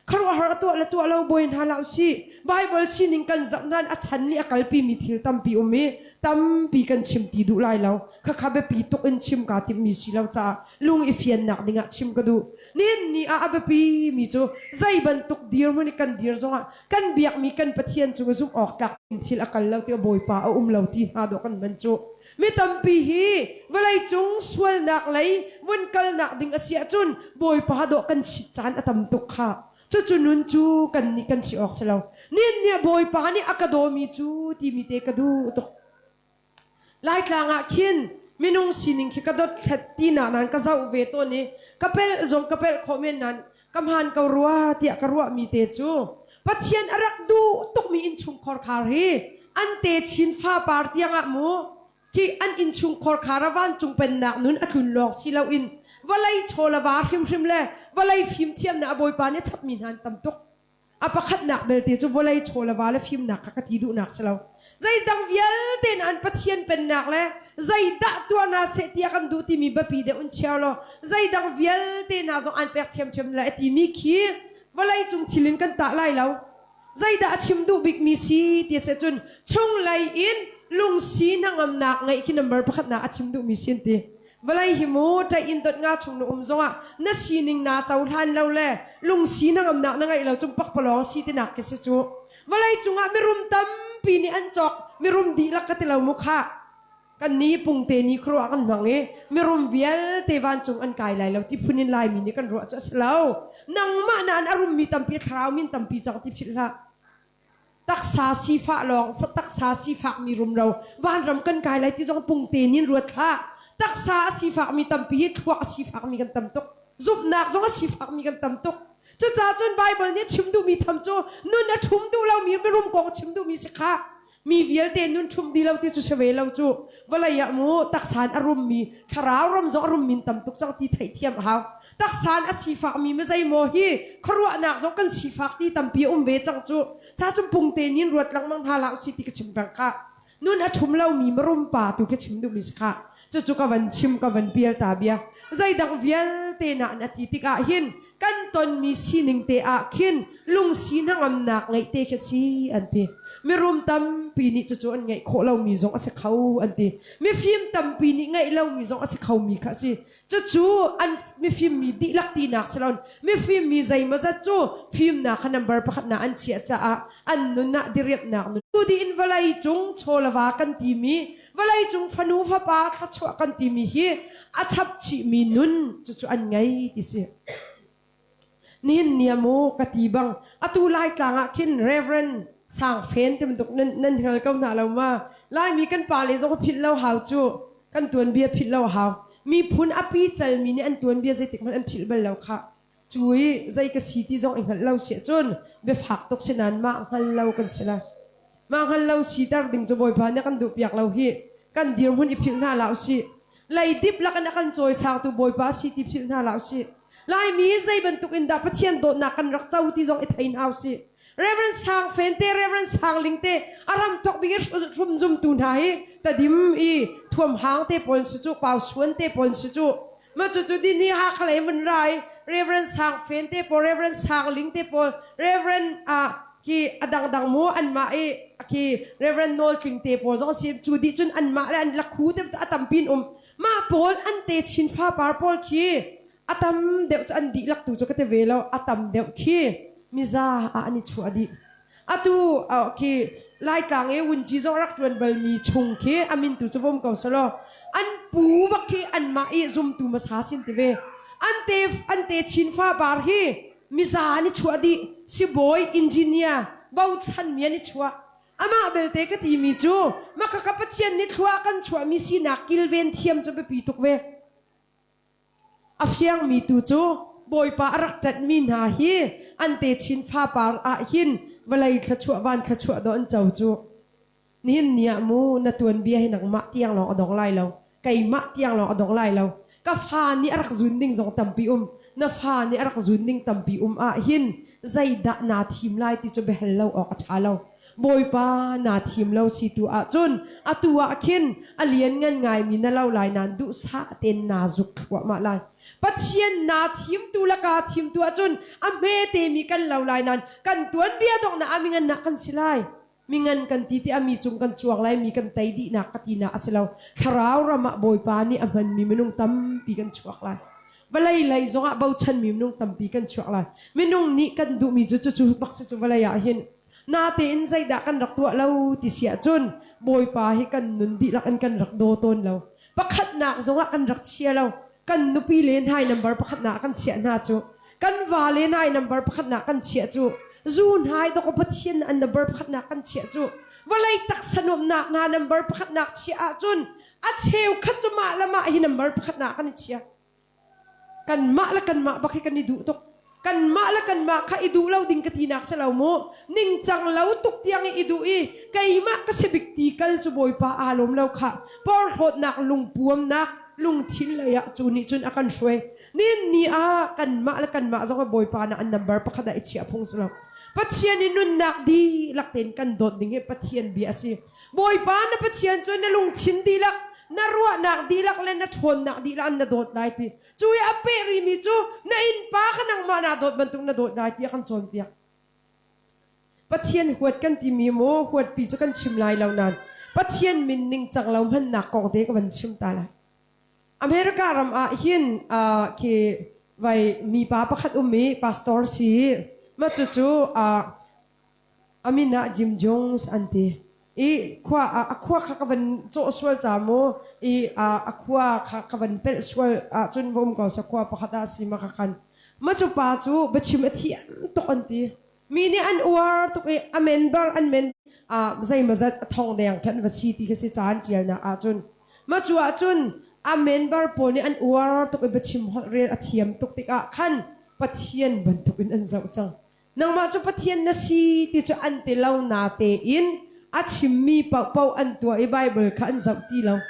Khuaruahhar a tuah le tuah lo buai hna hlah usih. Bible sining kan zoh nain a chan nih a kalpimi thil tampi um i tampi kan chim ti duh lai lo. Khakha biapi tuk in chim kaa timhmi si lo caah lung i fiannak dingah chim ka duh. Nihin ni ah a biapi mi cu zei bantuk dirhmun i kan dir zongah kan biakmi kan Pathian cung i zumh awk tlak in thil a kal lo ti Bawipa a um lo ti hna dawh kan hman cu. Mi tampi hi vawleicung sualnak lei vun kalnak ding a si ahcun Bawipa dawh kan chit caan a tam tuk kha. Cucu nun cu kan nih kan si awk si lo. Nihin ni ah Bawipa nih a ka dawmi cu timi te ka duh tuk. Laitlang ah khin minung sining khi ka dothlat ti nak nan ka zoh ve tawn i ka pelh zong ka pelh khawh men nan ka hmaan ko rua tiah ka ruahmi te cu Pathian a rak duh tukmi innchungkhar khar hi an te chin fapar tiangah mu khi an innchungkhar khar a vancung pennak nun a tlun lawng si loin vawlei chaw le va hrimhrim le vawlei fimthiamnak a Bawipa nih a chapmi hna an tam tuk. A pakhatnak belte cu vawlei chaw le va le fimnak kha ka ti duhnak si lo. Zeidang vialte in an Pathian pennak le zeidah tuah hna seh tiah kan duh timi biapi deuh in chia law zeidang vialte hna zong an pek ṭhiamṭhiam lai a timi khi vawlei cung thil in kan tah lai lo. Zeidah a chim duh bikmi si ti a si cun chunglei in Lungsi hnangamnak ngeih khi number pakhatnak a chim duhmi si an ti. Vawlei hi mu ṭaih in dot nga chung na um zongah na sining naa cohlan lo le lungsi hnangamnak na ngeih lo cung pakpalawng si tinak khi si cu. Vawlei cungah mirum tampi nih an cawk mirum dihlak ka ti lo mu khah. Kan ni pungte ni khuaruah kan hmang i mirum vialte vancung an kai lai lo ti phun in Laimi nih kan ruah cu a si lo. Nangmah nain a rummi tampi thlarau min tampi cang ti philh hlah. Taksa sifah lawng taksa sifakmi rumro vanram kan kai lai ti zong pungte nin ruat hlah. Taksa a sifakmi tampi hi thluak a sifakmi kan tam tuk. Zumhnak zong a sifakmi kan tam tuk. Cucaah cun Baibal nih a chim duhmi tham cu nun a ṭhum duh lomi mirum kong a chim duhmi si khah. Mi vialte nun ṭhumh dih lo ti cu si ve lo cu. Vawlei ah mu taksa in a rummi thlarau ram zong a rummi in tam tuk cang ti theihthiam a hau. Taksa in a sifakmi mizeimaw hi khuaruahnak zong kan sifak ti tampi a um ve cang cu. Ca cun pungte nin ruat lengmang hna hlah usih ti ka chim peng khah. Nun a ṭhum lomi marum pa tu khi chim duhmi si khah. Cucu ka van chim ka van pial ta bia. Zeidang vialte nain a ti tikah hin kan tonmi sining te ah khin lungsi hnangamnak ngeih te khi si an ti. Mirum tampi nih cucu an ngeih khawh lomi zong a si kho an ti. Mifim tampi nih ngeih lomi zong a si khomi kha a si. Cucu an mifim mi dihlak tinak si loin mifim mi zeimawzat cu fimnak kha number pakhatnak an chiah caah an nun ah diriamhnak nun. Tu dih in vawlei cung chawlava kan timi vawlei cung fanu fapa thluachuah kan timi hi a chap chihmi nun cucu an ngei ti si. Nihin ni ah mu ka ti bang atu Laitlang ah khin Reverend Sang Fen ti bantuk nan nan hngal ko hna lo ma? Laimi kan pale zong philh lo hau cu. Kan tuanbia philh lo hau. Miphun a pi calmi nih an tuanbia zeitik hmanh an philh bal lo khah. Cu i zei ka si ti zong i hngalh lo si ahcun biafak tuk si nain mah hngal lo kan si lai. Mah hngal lo siter ding cu Bawipa nih a kan duhpiak lo hih. Kan dirhmun i philh hna hlah usih. Leidip lakin a kan cawisangtu Bawipa si ti philh hna hlah usih. Laimi zei bantuk in dah Pathian dawtnak kan rak co ti zong i thei hna usih. Reverend Sang Fen te, Reverend Sang Ling te, a ram thok bik i hrum zumtu hna hi tadim i thuam hang te pawl si cu, pau suan te pawl si cu. Ma cu cu din hi Hakha lei mun ra i Reverend Sang Fen te pawl, Reverend Sang Ling te pawl, Reverend ah khi a dangdang mu anmah i khi Reverend Nawl Tling te pawl zong si cu dih cun anmah le an lakhu te a tampi in um. Mah pawl an te chin fapar pawl khi a tam deuh cu an dihlak tu cu ka ti ve lo a tam deuh khi miza ah an i chuah dih atu khi laitlang i wunci zong rak ṭuan balmi chung khi a min tu cu vom ko selaw an pu bak khi anmah i zumtu hmasa sin ti ve an te an te chin fapar hi miza an i chuah dih sibawi engineer bochan mi an i chuah amah belte ka timi cu makhaka Pathian nih thlua kan chuahmi sinak kilven thiam cu biapi tuk ve A fiangmi tu cu Bawipa a rak ṭanhmi hna hi an techin fapar ah hin vawlei thluachuah van thluachuah dawh an co cu. Nihin ni ah mu na tuanbia hi nangmah tiang lawng a dong lai lo. Keimah tiang lawng a dong lai lo. Ka fa nih a rak zun ding zong tampi um. Na fa nih a rak zun ding tampi um ah hin zeidah naa thim lai ti cu biahal lo awk a ṭha lo. Bawipa naa thim lo si tu ahcun atu ah khin a lianngan ngaimi na lo lai nain duhsah tein naa zuk thluahmah lai. Pathian naa thimtu le kaa thimtu ahcun a hmetemi kan lo lai nain kan tuanbia donghnak ah mingan ah kan si lai. Mingan kan ti tiah mi cung kan cuang lai, mi kan tei dihnak ka tinak a si lo. Thlarau ram ah Bawipa nih a hmanmi minung tampi kan chuak lai. Vawlei lei zongah bochanmi minung tampi kan chuak lai. Minung nih kan duhmi cu cucu bak si cu vawlei ah hin Natein zeidah kan rak tuah lo ti si ahcun Bawipa hi kan nun dihlak in kan rak daw tawn lo. Pakhatnak zongah kan rak chia lo. Kan nupi le hnai number pakhatnak kan chiah hna cu. Kan vale hnai number pakhatnak kan chiah cu. Zu hnai dawk Pathian an number pakhatnak kan chiah cu. Vawlei taksa nuamhnak hna number pakhatnak chiah ahcun a cheukhat cu mah le mah hi number pakhatnak kan i chia. Kanmah le kanmah bak hi kan i duh tuk. Kanmah le kanmah kha i duh lo ding ka tinak si lo mu. Ningcang lo tuk tiang i i duh i keimah ka si bik ti kal cu Bawipa aa lawm lo khah. Porhlawtnak, lungpuamnak, lungthin lei ah cu nih cun a kan hruai. Nin ni ah kanmah le kanmah zong hi Bawipa na an number pakhat ah i chiah phung si lo. Pathian i nunnak dihlak tein kan dawt ding hi Pathian bia a si. Bawipa na Pathian cu na lungthin dihlak, na ruahnak dihlak le na ṭhawnnak dihlak in na dawt lai ti. Cu i a peh rihmi cu na innpa kha nangmah naa dawt bantuk na dawt lai ti a kan cawnpiak. Pathian huat kan timi maw huatpi cu kan chim lai lo nain. Pathian min ningcang lo hmannak kong te ka van chim ta lai. America ram ah hin uh, khi vai mipa pakhat um i pastor si ma cu cu uh, a min ah Jim Jones an ti. I khua a khua kha ka van cawh sual ca mu i a khua kha ka van pelh sual ahcun va um ko sa khua pakhat ah si ma ka khan. Ma cu pa cu biachim a thiam tuk an ti. Mi nih an uar tuk i a member an men zeimawzat a thong deng khan va si ti kha si caan ṭialnak ahcun. Ma cu ahcun a member pawl nih an uar tuk i biachim holh rel a thiam tuk tikah khan Pathian bantukin an zoh cang. Nangmah cu Pathian na si ti cu an ti lo natein a chimmi paohpaoh an tuah i Baibal kha an zoh ti lo.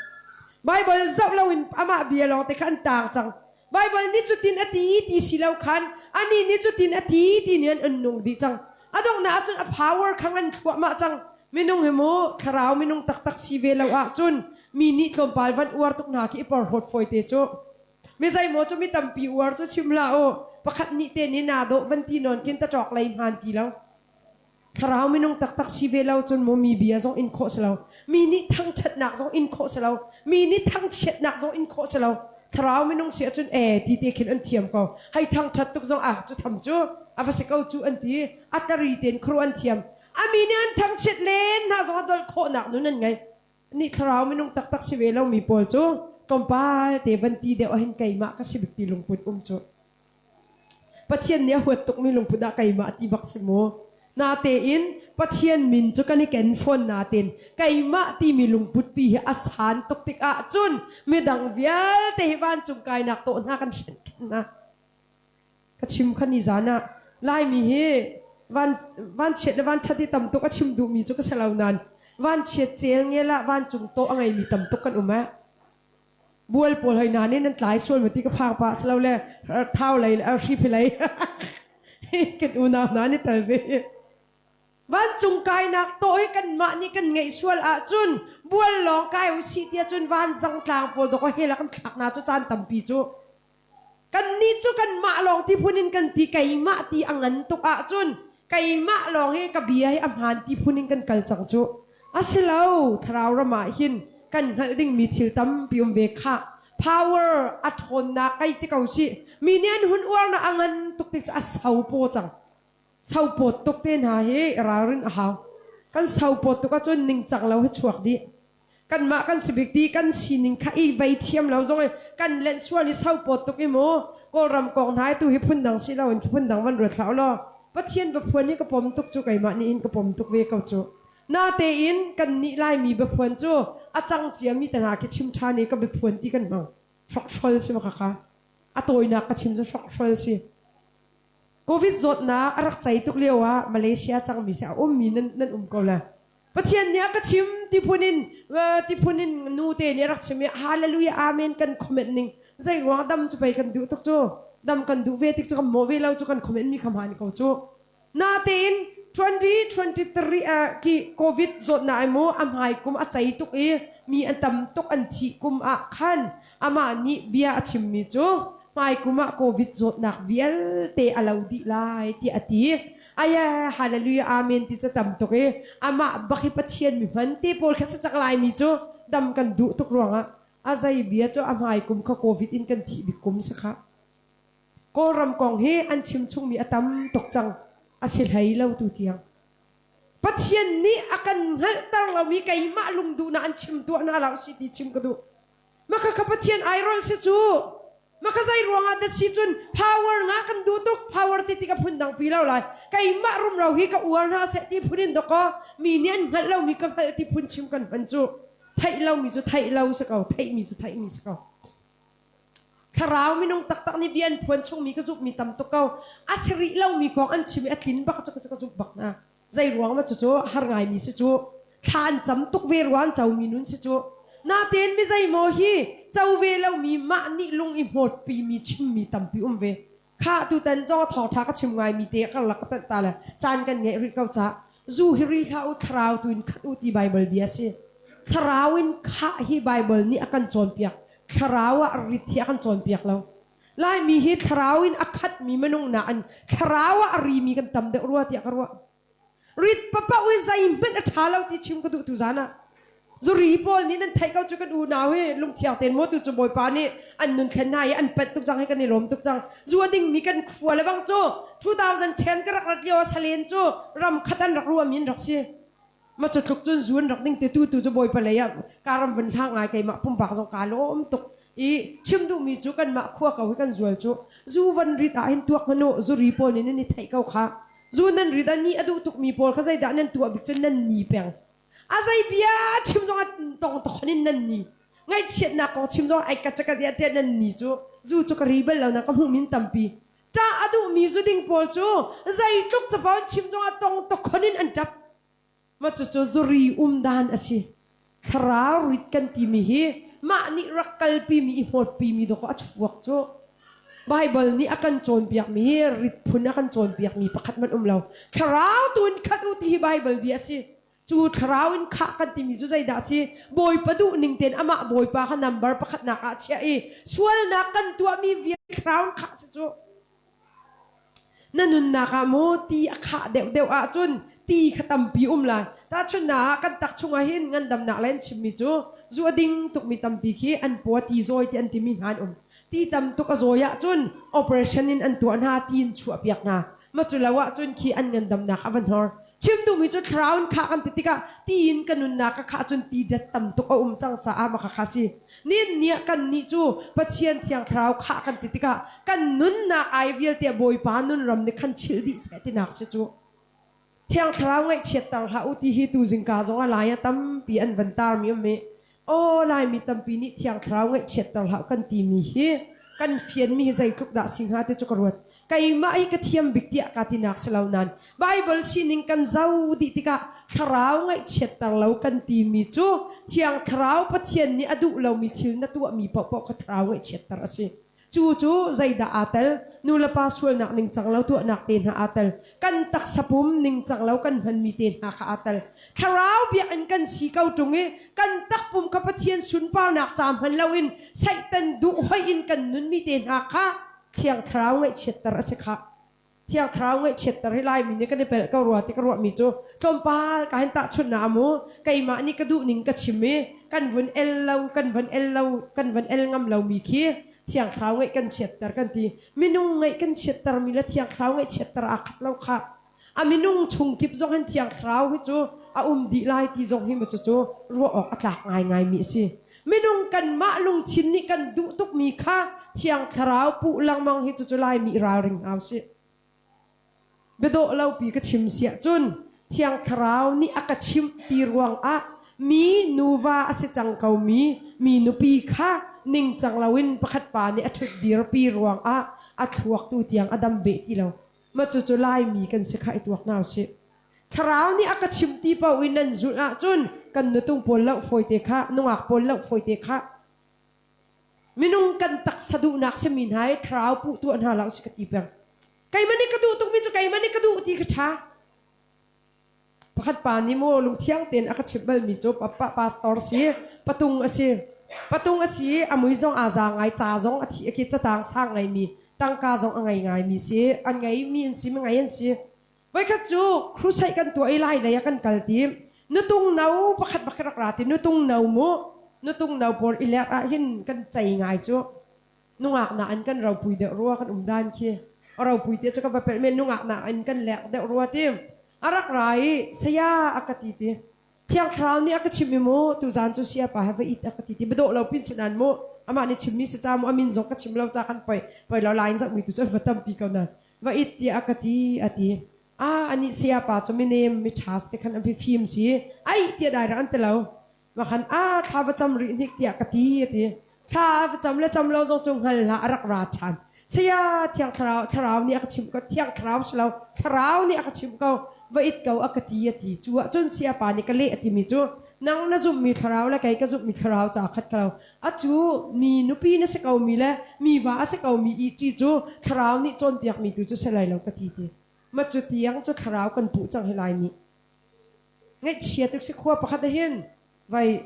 Baibal zoh loin amah bia lawngte kha an taang cang. Baibal nih cutin a ti ti si lo khan anih nih cutin a ti ti nih an nung dih cang. A donghnak ahcun a power kha ngan thluahmah cang. Minung hi mu thlarau minung taktak si ve lo ahcun mi nih tlawmpal van uar tuk hna khi i porhlawt fawi te cu. Mi zeimaw cu mi tampi uar cu chim hlah u. Pakhat nih te nih naa dawh van ti nawn khin taṭawk lei hmaan ti lo. Thlarau minung taktak si ve lo cun maw mi bia zong in khawh si lo. Mi nih thangṭhatnak zong in khawh si lo. Mi nih thangchiatnak zong in khawh si lo. Thlarau minung si ahcun ee ti te khin an thiam ko. Hei thangṭhat tuk zong ah cu tham cu a va si ko cu an ti. A tari tein khuaruah an thiam. A mi nih an thangchiat len hna zong a dolh khawhnak nun an ngei. Nih thlarau minung taktak si ve lomi pawl cu tlawmpal te van ti deuh ahhin keimah ka si bik ti lungput um cu. Pathian nih a huat tukmi lungput ah keimah ti bak si mu. Natein Pathian min cu kan i ken fawn natein keimah timi lungput pi hi a san tuk tikah cun midang vialte hi vancung kainak tawh hna kan hrenh khen hna. Ka chim kha ni zan ah Laimi hi van vanchiat le vanṭhat hi tam tuk a chim duhmi cu ka si lo nain vanchiat cel ngel ah vancung tawh a ngeimi tam tuk kan um eh. Bual pawl hoi hna nih nan tlai sual ma ti ka phang pah si lo le thau lei le hri lei kan unau hna nih tal ve. Vancung kainak tawh hi kanmah nih kan ngeih sual ahcun bual lawng kai u sih tiah cun vanzang tlang pawl dawk hel ah kan thlak hna cu caan tampi cu. Kannih cu kanmah lawng ti phun in kan ti keimah ti a ngan tuk ahcun keimah lawng hi ka bia hi a hmaan ti phun in kan kal cang cu. A si lo, thlarau ram ah hin kan hngalh dingmi thil tampi um ve khah. Power a ṭhawnnak kai ti ko sih. Mi nih an hun uarnak a ngan tuk tik cu a sopaw cang. Sopawt tuk te hna hi ralrin a hau. Kan sopawt tuk ahcun ningcang lo hi chuak dih. Kanmah kan si bik ti kan sining kha i vei thiam lo zong i kan lenh sual i sopawt tuk i mu Kawlram kong hna tu hi phundang si loin khi phundang van ruat hlah law Pathian biaphuan hi ka pom tuk cu keimah nih hin ka pom tuk ve ko cu. Natein kan nih Laimi biaphuan cu a cang ciami te hna khi chim ṭhan i ka biaphuan ti kan hmang. Hrokhrol si ma kha A tawinak ka chim cu hrokhrol si. Covid zawtnak a rak cei tuk lio ah Malaysia cangmi si a ummi nan, nan um ko le. Pathian nih a ka chim ti phun in ti phun in nu te nih a rak chim i hallelujah amen kan comment ning zei ruang dam cu pei kan duh tuk cu dam kan duh ve tik cu kan mawh ve lo cu kan comment mi kha hmaan ko cu natein 2023 ah ki covid zawtnak ai mu a hmai kum a cei tuk i mi an tam tuk an thih kum ah khan amah nih bia a chimmi cu hmaikum ah covid zawtnak vialte a lo dih lai tiah a ti aya hallelujah amen ti cu tam tuk i amah bak hi pathian mi hman te pawl kha si cak lai mi cu dam kan duh tuk ruangah a zei bia cu a hmai kum kha covid in kan thih bik kum si kha kawlram kong hi an chim chungmi a tam tuk cang a si hlei lo tu tiang Pathian nih a kan hngalhter lomi keimah lungduhnak an chim tuah hna lo si ti chim ka duh Maka kha Pathian airol si cu. Maka zei ruangah dah si cun power nga kan duh tuk power ti tik a phun dang pi lo lai. Keimah rumro hi ka uar hna seh ti phun in dawkaw mi nih an hngalh lomi ka hngalh ti phun chim kan hman cu. Theih lomi cu theih lo si ko, theihmi cu theihmi si ko. Thlarau minung taktak nih bia an phuan chungmi ka zumhmi tam tuk ko. A si rih lomi kong an chim i a tlin bak cu ka zumh bak hna. Zei ruang ma cucu har ngaimi si cu thla an cam tuk ve ruang comi nun si cu natein mi zeimaw hi co ve lomi mah nih lung i hmawtpi mi chimmi tampi um ve kha tutan zong thawngṭha ka chim ngaimi te karlak ka tanh ta le caan kan ngeih rih ko ca zu hi ri hlah u thlarau tu in khat u ti Bible bia si thlarau in khah hi Bible nih a kan cawnpiak thlarau ah rit hi a kan cawnpiak lo Laimi hi thlarau in a khatmi minung nain thlarau ah a rimi kan tam deuh rua tiah ka ruah. Rit papaoh i zeihmanh a ṭha lo ti chim ka duh tu zan ah. Zuri pawl nih nan theih ko cu kan unau hi lungthiang tein maw tu cu Bawipa nih an nun thlen hna i an panh tuk cang hi kan i lawm tuk cang. Zu a dingmi kan khua le bang cu 2010 ka rak rat lio ah salen cu ram khat an rak ruahmi an rak si. Ma cu tluk cun zu an rak ding te tu tu cu Bawipa lei ah ka ram vun hlang ngai keimah pumpak zong kaa lawm tuk. I chim duhmi cu kanmah khua ko hi kan zual cu zu van rit ah hin tuak hmanh u zuri pawl nih nan i theih ko kha. Zu nan rit ah ni a duh tukmi pawl kha zeidah nan tuah bik cun nan ni peng. A zei bia chim zong ah tong tokhon in nan ni. Ngaihchiatnak kong chim zong ai ka caka tiah tiah nan ni cu zu cu ka ri bal lo na ka hmuh min tampi. Ṭah a duhmi zu ding pawl cu zeitluk capo chim zong ah tong tokhon in an ṭap. Ma cucu zuri um dan a si. Thlarau rit kan timi hi mah nih rak kalpimi i hmawtpimi dawkaw a chuak cu. Baibal nih a kan cawnpiakmi hi rit phun a kan cawnpiakmi pakhat hmanh um lo. Thlarau tu in khat u ti hi Baibal bia a si. Cu thlarau in khah kan timi cu zeidah a si? Bawipa duh ning tein amah Bawipa kha number pakhatnak ah a chiah i sualnak kan tuahmi vialte thlarau in khah si cu. Na nunnak ah maw ti a khah deuhdeuh ahcun ti kha tampi um lai. Tahchunhnak ah kan tak chungah hin ngandamnak lei an chimmi cu zu a ding tukmi tampi khi an paw ti zawi ti an timi hna an um. Ti tam tuk a zawi ahcun operation in an tuah hna, ti in chuahpiak hna. Ma cu lo ahcun khi an ngandamnak a va hnor. Chim duhmi cu thlarau in khah kan ti tikah ti in ka nunnak ka khah cun ti dat tam tuk a um cang caah mah kha si. Nin nih kan nih cu Pathian thiang thlarau khah kan ti tikah kan nunnak ai vialte Bawipa nun ram nih khan chilh dih seh tinak si cu. Thiang thlarau ngaihchiatter hlah u ti hi tu zingka zong ah lai ah tampi an van tarmi um i aw Laimi tampi nih thiang thlarau ngaihchiatter hlah kan timi hi kan fianmi hi zeitluk dah si hnga ti cu ka ruat. Keimah hi ka thiam bik tiah ka tinak si lo nain Baibal sining kan zoh dih tikah thlarau ngaihchiatter lo kan timi cu Thiang Thlarau Pathian nih a duh lomi thil na tuahmi paohpaoh kha thlarau ngaihchiatter a si. Cu cu zeidah aa tel? Nulepa sualnak ningcang lo tuahnak te hna aa tel. Kan taksa pum ningcang lo kan hmanmi te hna kha aa tel. Thlarau biakinn kan si ko ṭung i kan takpum kha Pathian sunparnak ca hman loin Satan duh hoih in kan nunmi te hna kha Thiang Thlarau ngaihchiatter a si khah. Thiang Thlarau ngaihchiatter hi Laimi nih kan i pelh ko rua ti ka ruahmi cu tlawmpal ka hin tahchunhnak amu keimah nih ka duhning ka chim i kan vun el lo kan van el lo kan van el ngam lomi khi Thiang Thlarau ngaih kan chiatter kan ti. Minung ngaih kan chiattermi le Thiang Thlarau ngaihchiatter aa khat lo khah. A minung chung kip zong hin Thiang Thlarau hi cu a um dih lai ti zong hi maw cucu ruah awk a tlak ngaingaimi a si. Minung kanmah lungthin nih kan duh tukmi kha Thiang Thlarau puh lengmang hi cucu Laimi i ralring hna usih. Biadawh lopi ka chim siah cun Thiang Thlarau nih a ka chimh ti ruangah mi nuva a si cang komi mi nupi kha ningcang loin pakhat pa nih a ṭhut dirpi ruangah a thluak tu tiang a dam beh ti lo. Mah cucu Laimi kan si kha i tuak hna usih. Thlarau nih a ka chimh ti paoh in nan zulh ahcun kan nutung pawl loh fawite kha, nungak pawl loh fawite kha. Minung kan taksa duhnak simi hna hi thlarau puh tuah hna hlah usih ka ti peng. Keimah nih ka duh tukmi cu keimah nih ka duh ti kha ṭha. Pakhat pa nih maw lungthiang tein a ka chimh balmi cu pa pastor si, patung a si. Patung a si i a mui zong aa za ngai, ca zong a thi a khi catang sang ngeimi, tangka zong a ngei ngaimi si. An ngeimi an si, mi ngei an si. Voikhat cu crusade kan tuah i lai lei ah kan kal ti. Nutung no pakhat bak rak ra ti nutung no mu. Nutung no pawl i lek ah hin kan cei ngai cu. Nungak nain kan ropui deuh rua kan um dan khi. A ropui te cu ka va pelh men nungak nain kan lek deuh rua ti. A rak ra i saya a ka ti ti. Thiang Thlarau nih a ka chimh i mu tuzaan cu saya pa he va it a ka ti ti. Biadawh lo pin sinan mu amah nih chimmi si ca mu a min zong ka chim lo ca kan poi poi lo lai in zohmi tu cu an va tampi ko na va it tiah a ka ti a ti. Ah anih saya pa cu minem mi ṭha te khan an fim si ai tiah dai rak an ti lo. Makhan a thla va cam rih hnik tiah ka ti a ti. Thla va cam le cam lo zong cu hngal hlah a rak ra ṭhan. Saya thiang thlarau thlarau nih a ka chimh ko thiang thlarau si lo thlarau nih a ka chimh ko va it ko a ka ti a ti. Cu ahcun saya pa nih ka leh a timi cu nang na zumhmi thlarau le kei ka zumhmi thlarau ca khat ka lo. Acu mi nupi na si ko mi le mi va a si ko mi i ṭi cu thlarau nih cawnpiakmi tu cu si lai lo ka ti ti. Ma cu tiang cu thlarau kan puh cang hi lai nih. Ngaihchia tuk si khua pakhat ah hin vai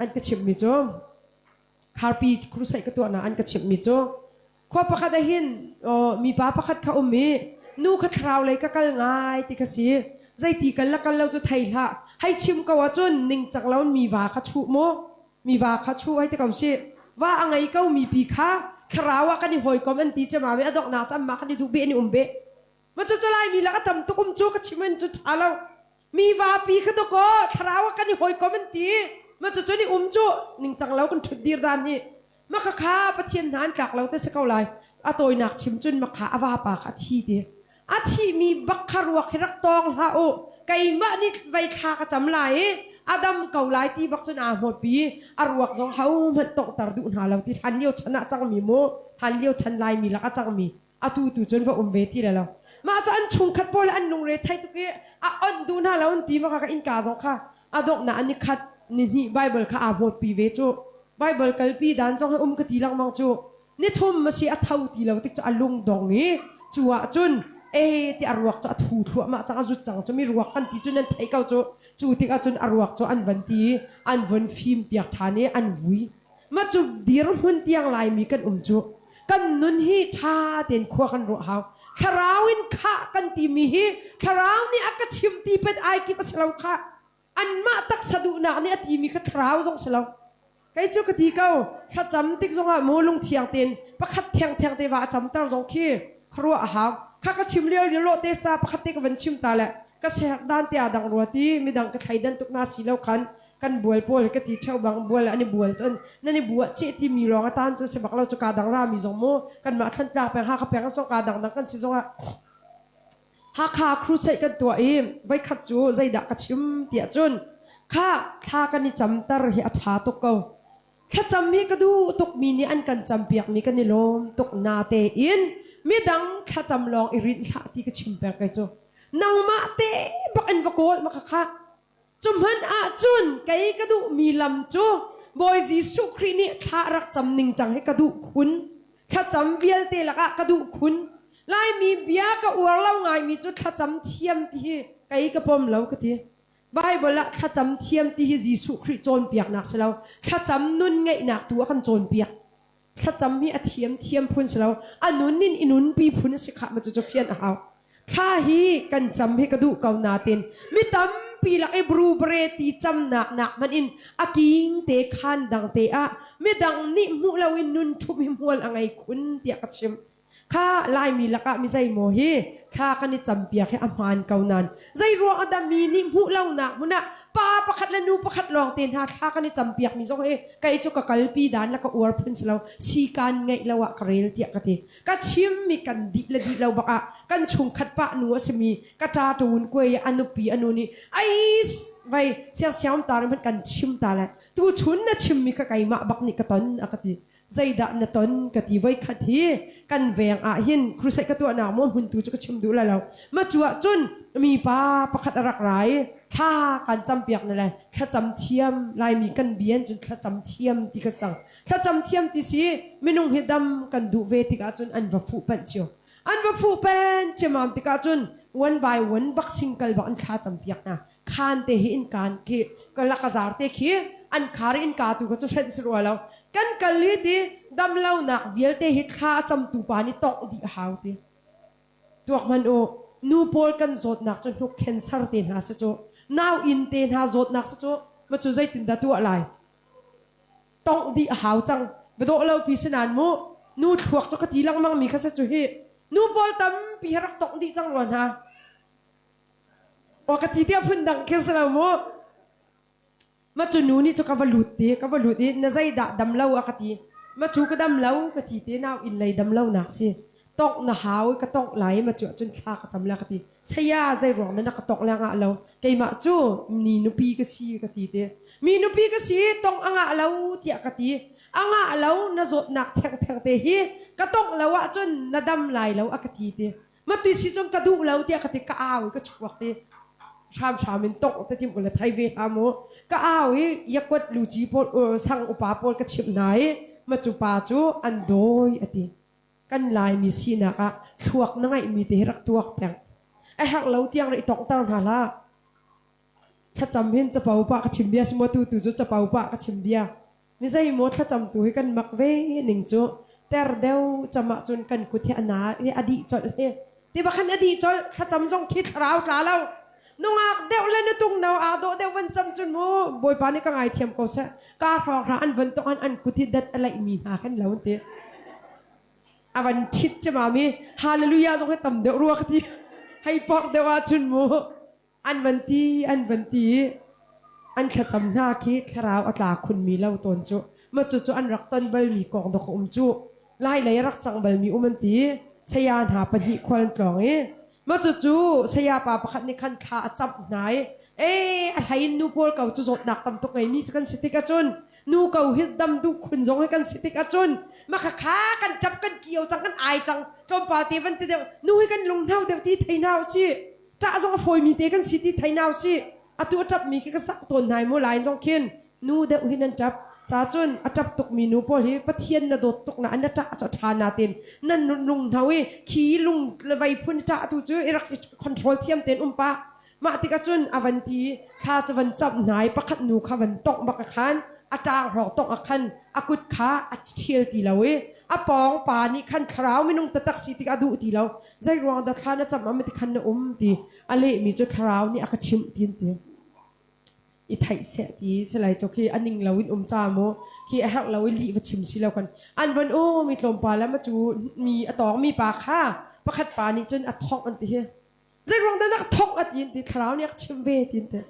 an ka chimhmi cu kharpi crusade ka tuahnak an ka chimhmi cu khua pakhat ah hin mipa pakhat kha um i nu kha thlarau lei ka kal ngai ti kha si. Zeiti kal le kal lo cu thei hlah. Hei chim ko ahcun ningcang lo in mi va kha chuh mu. Mi va kha chuh hei ti ko sih. Va a ngei ko mi pi kha thlarau ah kan i hawikom an ti cema a donghnak cu anmah kan i duh beh an i um beh. Ma cu cu Laimi lak a tam tuk um cu ka chim in cu ṭha lo. Mi vapi kha dawkaw thlarau ah kan i hawikom an ti. Ma cu cu ni um cu ningcang lo kan ṭhut dir dan hi. Ma kha kha Pathian hna an tlak lo te si ko lai. A tawinak chim cun ma kha a vapa kha a thi ti. A thimi bak kha ruak hi rak tawng hlah u. Keimah nih vei thla ka cam lai i a dam ko lai ti bak cun aa hmawtpi. A ruak zong hohmanh tonghter duh hna lo ti hlan lio chan ah cangmi mu. Hlan lio chan Laimi lak a cangmi. Atu tu cun va um ve ti le lo. Mah cu an chungkhat pawl an lungre thei tuk i a onh duh hna lo an ti ma kha ka innka zong kha a donghnak an i khat ni hnih Bible kha aa hmawtpi ve cu. Bible kalpi dan zong hi um ka ti lengmang cu. Ni thum a si a tho ti lo tik cu a lung dong i cu ah cun e ti a ruak cu a thu thluahmah cang a zut cang cu mi ruak kan ti cu nan theih ko cu. Cu tikah cun a ruak cu an van ti i an vun fim piak ṭhan i an vui. Mah cu dirhmun tiang Laimi kan um cu kan nun hi ṭha tein khua kan ruah hau. Thlarau in khah kan timi hi thlarau nih a ka chim ti pen ai kip a si lo khah. Anmah taksa duhnak nih a timi kha thlarau zong si lo. Kei cu ka ti ko, thlacam tik zongah mu lungthiang tein pakhat thengtheng te va a camter zong khi khuaruah a hau. Kha ka chim lio lio lawh te sa pakhat te ka van chim ta le ka sehak dan te aa dang rua ti midang ka thleidan tuk na si lo khan kan bual pawl ka ti theo bang bual an i bual ton nan i buah cheh ti mi lawng a tan cu si bak lo cu ka dang ra mi zong mu kanmah Thantlang peng Hakha peng zong ka dang dang kan si zong ah Hakha crusade kan tuah i voikhat cu zeidah ka chim tiah cun kha thla kan i camter hi a ṭha tuk ko thlacam hi ka duh tuk mi nih an kan campiak mi kan i lawm tuk na tein midang thlacam lawng i rinh hlah ti ka chim peng kai cu nangmah te bak in va kawl ma kha kha Cu hmanh ahcun kei ka duhmi lam cu Bawi Jesuh Khrih nih thla a rak cam ningcang hi ka duh khun. Thlacam vialte lakah ka duh khun. Laimi bia ka uar lo ngaimi cu thlacam thiam ti hi kei ka pom lo ka ti. Bible ah thlacam thiam ti hi Jesuh Khrih cawnpiaknak si lo. Thlacam nun ngeihnak tu a kan cawnpiak. Thlacam hi a thiam thiam phun si lo a nun in i nunpi phun a si khah ma cu fian a hau. Thla hi kan cam hi ka duh ko natin mi tampi lak i bru bre ti camnak nak hmanh in a king te khan dang te ah midang nih hmuh lo in nun ṭhum hi hmual a ngei khun tiah ka chim. Kha Laimi lakah mi zeimaw hi thla kan i campiak hi a hmaan ko nain zeiruang ah dah mi nih hmuh lonak hmun ah pa pakhat le nu pakhat lawng te hna thla kan i campiak mi zong hi kei cu ka kalpi dan le ka uar phun si lo sikaan ngeih lo ah ka rel tiah ka ti. Ka chim mi kan dih le dih lo bak ah kan chungkhat pa nu a simi ka ṭa ṭun kuai i a nupi a nu nih ai vai siangsiang tar hmanh kan chim ta le tuchun na chim mi kha keimah bak nih ka ton a ka ti. Zeidah na ton ka ti voikhat hi kan veng ah hin crusade ka tuahnak maw hmun tu cu ka chim duh lai lo. Ma cu ah cun mipa pakhat a rak ra i thla kan campiak na le thlacam thiam Laimi kan bian cun thlacam thiam ti ka sang. Thlacam thiam ti si minung hi dam kan duh ve tikah cun an va fuh panh cio. An va fuh pen ciamam tikah cun one by one bak single bak an thla campiak hna. Khaan te hi innkaan khi kalakazar te khi an khar i innka tu kha cu hrenh si rua lo. Kan kal hi ti damlonak vialte hi thla a camtu pa nih tongh dih a hau ti. Tuak hmanh u, nu pawl kan zawtnak cu hnuk cancer te hna si cu, nau inn te hna zawtnak si cu, ma cu zeitindah tuah lai? Tongh dih a hau cang. Biadawh lo pi si nain mu, nu thluak cu ka ti lengmang mi kha si cu hi. Nu pawl tampi hi rak tongh dih cang rua hna. Aw ka ti tiah phundang khi si lo mu. Ma cu nu nih cu ka va lut ti, ka va lut i na zeidah dam lo a ka ti. Ma cu ka dam lo ka ti te nau inn lei dam lo nak si. Tongh na hau i ka tongh lai ma cu ahcun thla ka cam la ka ti. Saya zei ruang na na ka tongh le ngah lo. Keimah cu mi nupi ka si ka ti te. Mi nupi ka si tongh a ngah lo tiah ka ti. A ngah lo na zawtnak thengtheng te hi ka tongh lo ahcun na dam lai lo a ka ti te. Mati si cun ka duh lo tiah ka ti ka au i ka chuak i hramhram in tongh te tim ula thei ve hlah mu ka au i yakuat luci pawl sang upa pawl ka chimh hna i macu pa cu an dawi a ti kan Laimi sinak ah thluak na ngeihmi te hi rak tuak peng a herh lo tiang ri tongter hna hlah thlacam hin capo pa ka chim bia si maw tu tu cu capo pa ka chim bia Mi zeimaw thlacamtu hi kan mak ve ning cu ter deuh cam ahcun kan kut hi a na i a dih colh hi. Ti bakhan a dih colh thlacam zong khi thlarau tla lo. Nungak deuh le nutung no aa dawh deuh van cam cun mu Bawipa nih ka ngaithiam ko seh. Ka hrawk hra an van tok an an kut hi dat a laih mi hna khan lo an ti. A van ṭhit cemam i hallelujah zong hi tam deuh rua ka ti. Hei porh deuh ahcun mu an van ti an van ti i an thlacam hna khi thlarau a tla khunmi lo tawn cu ma cucu an rak ton balmi kong dok a um cu lai lei a rak cang balmi um an ti saya hna pahnih khual an tlawng i ma cucu saya pa pakhat nih khan thla a camh hna i e a hlei in nu pawl ko cu zawtnak tam tuk ngeimi cu kan si tik ahcun nu ko hi dam duh khun zong hi kan si tik ahcun ma kha kha kan ṭap kan kio cang kan ai cang tlawmpal te van ti deuh nu hi kan lunghno deuh ti thei hna usih ṭah zong a fawimi te kan si ti thei nau si atu a ṭapmi khi ka sak tawn hna mu lai zong khin nu deuh hi nan ṭap ca cun a ṭap tukmi nu pawl hi Pathian na dawt tuk na an na ṭah cu ṭha na tin nan lung hno i khi lung vei phun ṭah tu cu i rak i control thiam ten um pah mah tikah cun a van ti thla cu van camh hna i pakhat nu kha van tongh bak a khan a ṭang hrawk tongh a khan a kut kha a ṭhial ti lo i a pawng pa nih khan thlarau minung taktak si tikah a duh ti lo zei ruang dah thla na cam am ti khan na um ti a lehmi cu thlarau nih a ka chimh ti an ti i theih seh ti silai cu khi a ning lo in um ca mu khi a herh lo i lih va chim si lo kan an van u mi tlawmpal ah ma cu mi a tawng mi pa kha pakhat pa nih cun a thongh an ti hi zei ruang dah nak thongh a ti ti thlarau nih a ka chim ve ti ti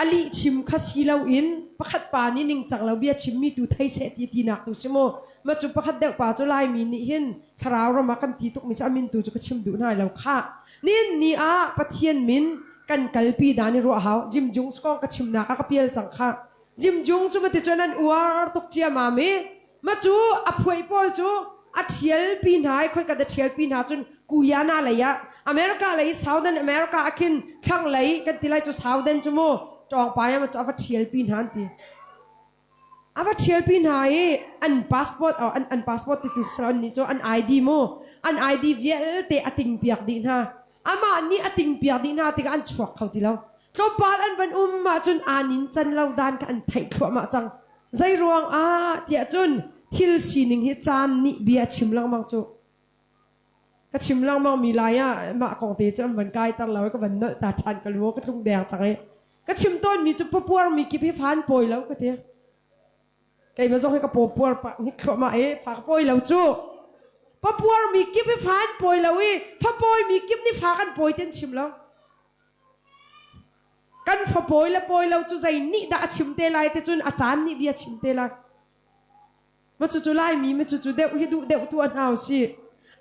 A lihchim kha si loin pakhat pa nih ningcang lo bia chimmi tu thei seh ti tinak tu si mu. Mah cu pakhat deuh pa cu Laimi nih hin thlarau ram ah kan ti tukmi cu a min tu cu ka chim duh hna lo khah. Nihin ni ah Pathian min kan kalpi dan i ruah hau. Jim Jung kong ka chimnak ah ka pial cang khah. Jim Jung cu mati cun an uar tuk ciamam i Ma cu a phuai pawl cu a ṭhialpi hna i khoika dah ṭhialpi hna cun Guyana lei ah America lei Southern America ah khin thlanglei kan ti lai cu Southern cu mu ṭawngpai ah cu a va ṭhialpi hna an ti. A va ṭhialpi hna i an passport an, an passport ti tu an nih cu an ID mu an ID vialte a ting piak dih hna. Amah nih a ting piak dih hna tikah an chuak kho ti lo. Tlawmpal an van um ahcun aa nin can lo dan kha an theih thluahmah cang. Zei ruang ah tiah cun thil sining hi caan nih bia chim lengmang cu. Ka chim lengmang mi lai ah mah kong te cu an van kai tar lo i ka van nolh ta ṭhan ka lu ka tlung deng cang i ka chim tawn mi cu papuar mi kip hi fan pawi lo ka ti. Keimah zong hi ka paw puar pah hnik thluahmah i fa ka pawi lo cu. Papuar mi kip hi fa an pawi lo i fa pawi mi kip nih fa kan pawi ti an chim lo. Kan fa pawi le pawi lo cu zei nih dah a chim te lai ti cun a caan nih bia chim te lai. Ma cucu Laimi ma cucu deuh hi duh deuh tu a hna si.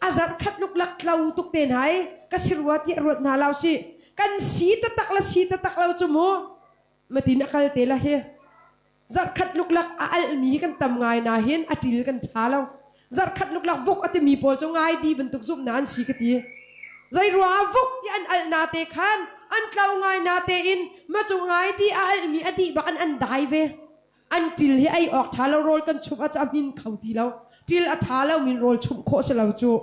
A zarh khat luklak tlo tuk te hna i ka si rua tiah ruat hna lo si. Kan si taktak le si taktak lo cu mu. Matin a kal te la hi. Zarhkhat luklak a alhmi kan tam ngai na hin a ṭil kan ṭha lo. Zarhkhat luklak vuk a timi pawl cu ngai di bantuk zumhnak an si ka ti. Zei ruangah vuk ti an alh na te khan an tlo ngai na tein ma cu ngai di a alhmi a dih bak an an dai ve. An ṭil hi ei awk ṭha lo rawl kan chumh ah cu a hmin kho ti lo. Ṭil a ṭha lo min rawl chumh khawh si lo cu.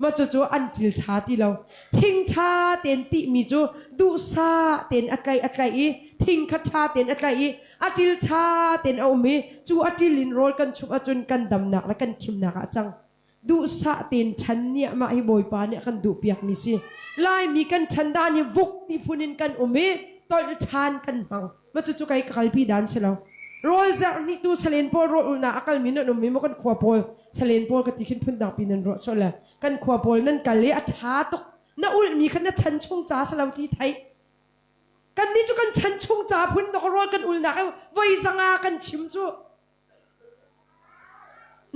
Mah cucu an ṭil ṭha ti lo. Thing ṭha tein tihmi cu duhsah tein a tlaih a tlaih i thing kha ṭha tein a tlaih i a ṭil ṭha tein a um i cu a ṭil in rawl kan chumh ahcun kan damnak le kan khimnak ah a cang. Duhsah tein ṭhan nih mah hi Bawipa nih a kan duhpiakmi si. Laimi kan ṭhan dan hi vuk ti phun in kan um i tolh ṭhan kan hmang. Mah cucu kei ka kalpi dan si lo. Rawl zerh nih tu salen pawl rawl ulnak a kalmi nan um i maw kan khua pawl salen pawl ka ti khin phundang pi nan ruah sual le kan khua pawl nan kal i a ṭha tuk na ulhmi kha na chan chung ca si lo ti thei kan nih cu kan chan chung ca phun dok rawl kan ulnak voi zanga kan chim cu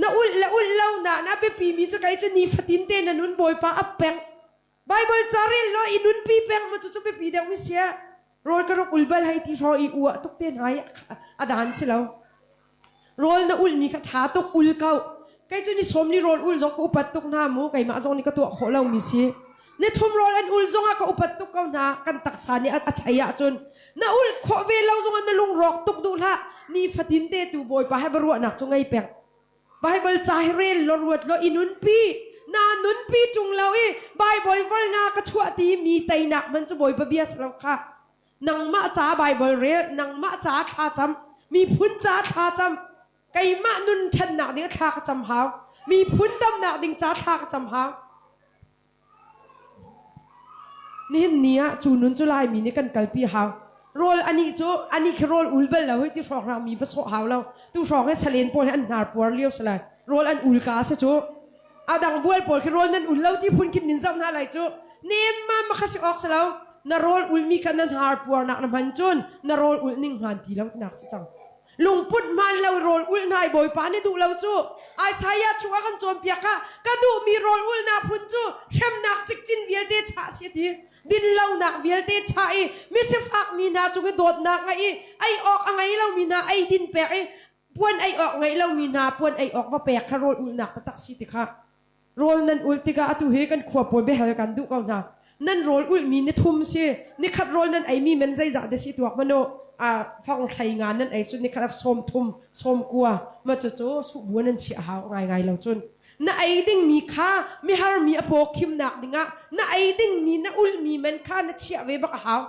na ulh le ulh lo na na biapi mi cu kei cu nifatin te na nun bawipa a peng Bible ca rel law i nunpi peng ma cu cu biapi deuh mi sia rawl ka rak ul bal hei ti hraw i uah tuk te hna i a dan si lo rawl na ul mi kha ṭha tuk ul ko kei cu ni sawm ni rawl ul zong ka upat tuk hna mu keimah zong nih ka tuah khawh lo mi si ni thum rawl an ul zong ah ka upat tuk ko hna kan taksa nih a chei ahcun na ul khawh ve lo zong ah na lung rawk tuk duh hlah ni fatin te tu bawipa he va ruahnak cu ngei peng Bible ca hi rel law ruat law i nunpi. Na nunpi ṭung lo i Bible vol nga ka chuah ti mi teinak man cu Bawipa bia si lo kha. Nangmah ca Bible rel, nangmah ca thla cam, miphun ca thla cam. Keimah nun ṭhannak ding thla ka cam hau. Miphun damnak ding ca thla ka cam hau. Nihin ni ah cu nun cu Laimi nih kan kalpi hau. Rawl anih cu anih khi rawl ul bal lo hei ti hrawk mi va sawh hau lo. Tu hrawng hi salen pawl hi an hnar puar lio si lai. Rawl an ul ka si cu. A dang bual pawl khi rawl nan ul lo ti phun khin nin zoh hna lai cu. Nem ma ma kha si awk si lo. Na rawl ul mi kha na hnar puarnak na hman cun na rawl ul ning hmaan ti lo tinak si cang. Lungput hmaan lo rawl ulh hna i Bawipa nih duh lo cu Isaiah chungah kan cawnpiak ah ka duhmi rawl ulhnak phun cu hremnak cikcin vialte chah si a ti. Dinlonak vialte chah i misifak mi hna cung i dawtnak ngeih i ei awk a ngei lomi hna eidin pek i puan ei awk ngei lomi hna puan ei awk va pek kha rawl ulhnak taktak si ti kha Rawl nan ulh tikah atu hi kan khua pawl biahal kan duh ko hna. Nan rawl ulhmi ni thum si. Nikhat rawl nan eimi man zeizah dah si tuak hmanh u. Fang hlei nga nan ei cun nikhat ah 30, 90 ma cucu suhbu nan chiah hau ngaingai lo cun. Na ei dingmi kha mihar mi a paw khimnak dingah na ei dingmi na ulhmi man kha na chiah ve bak a hau.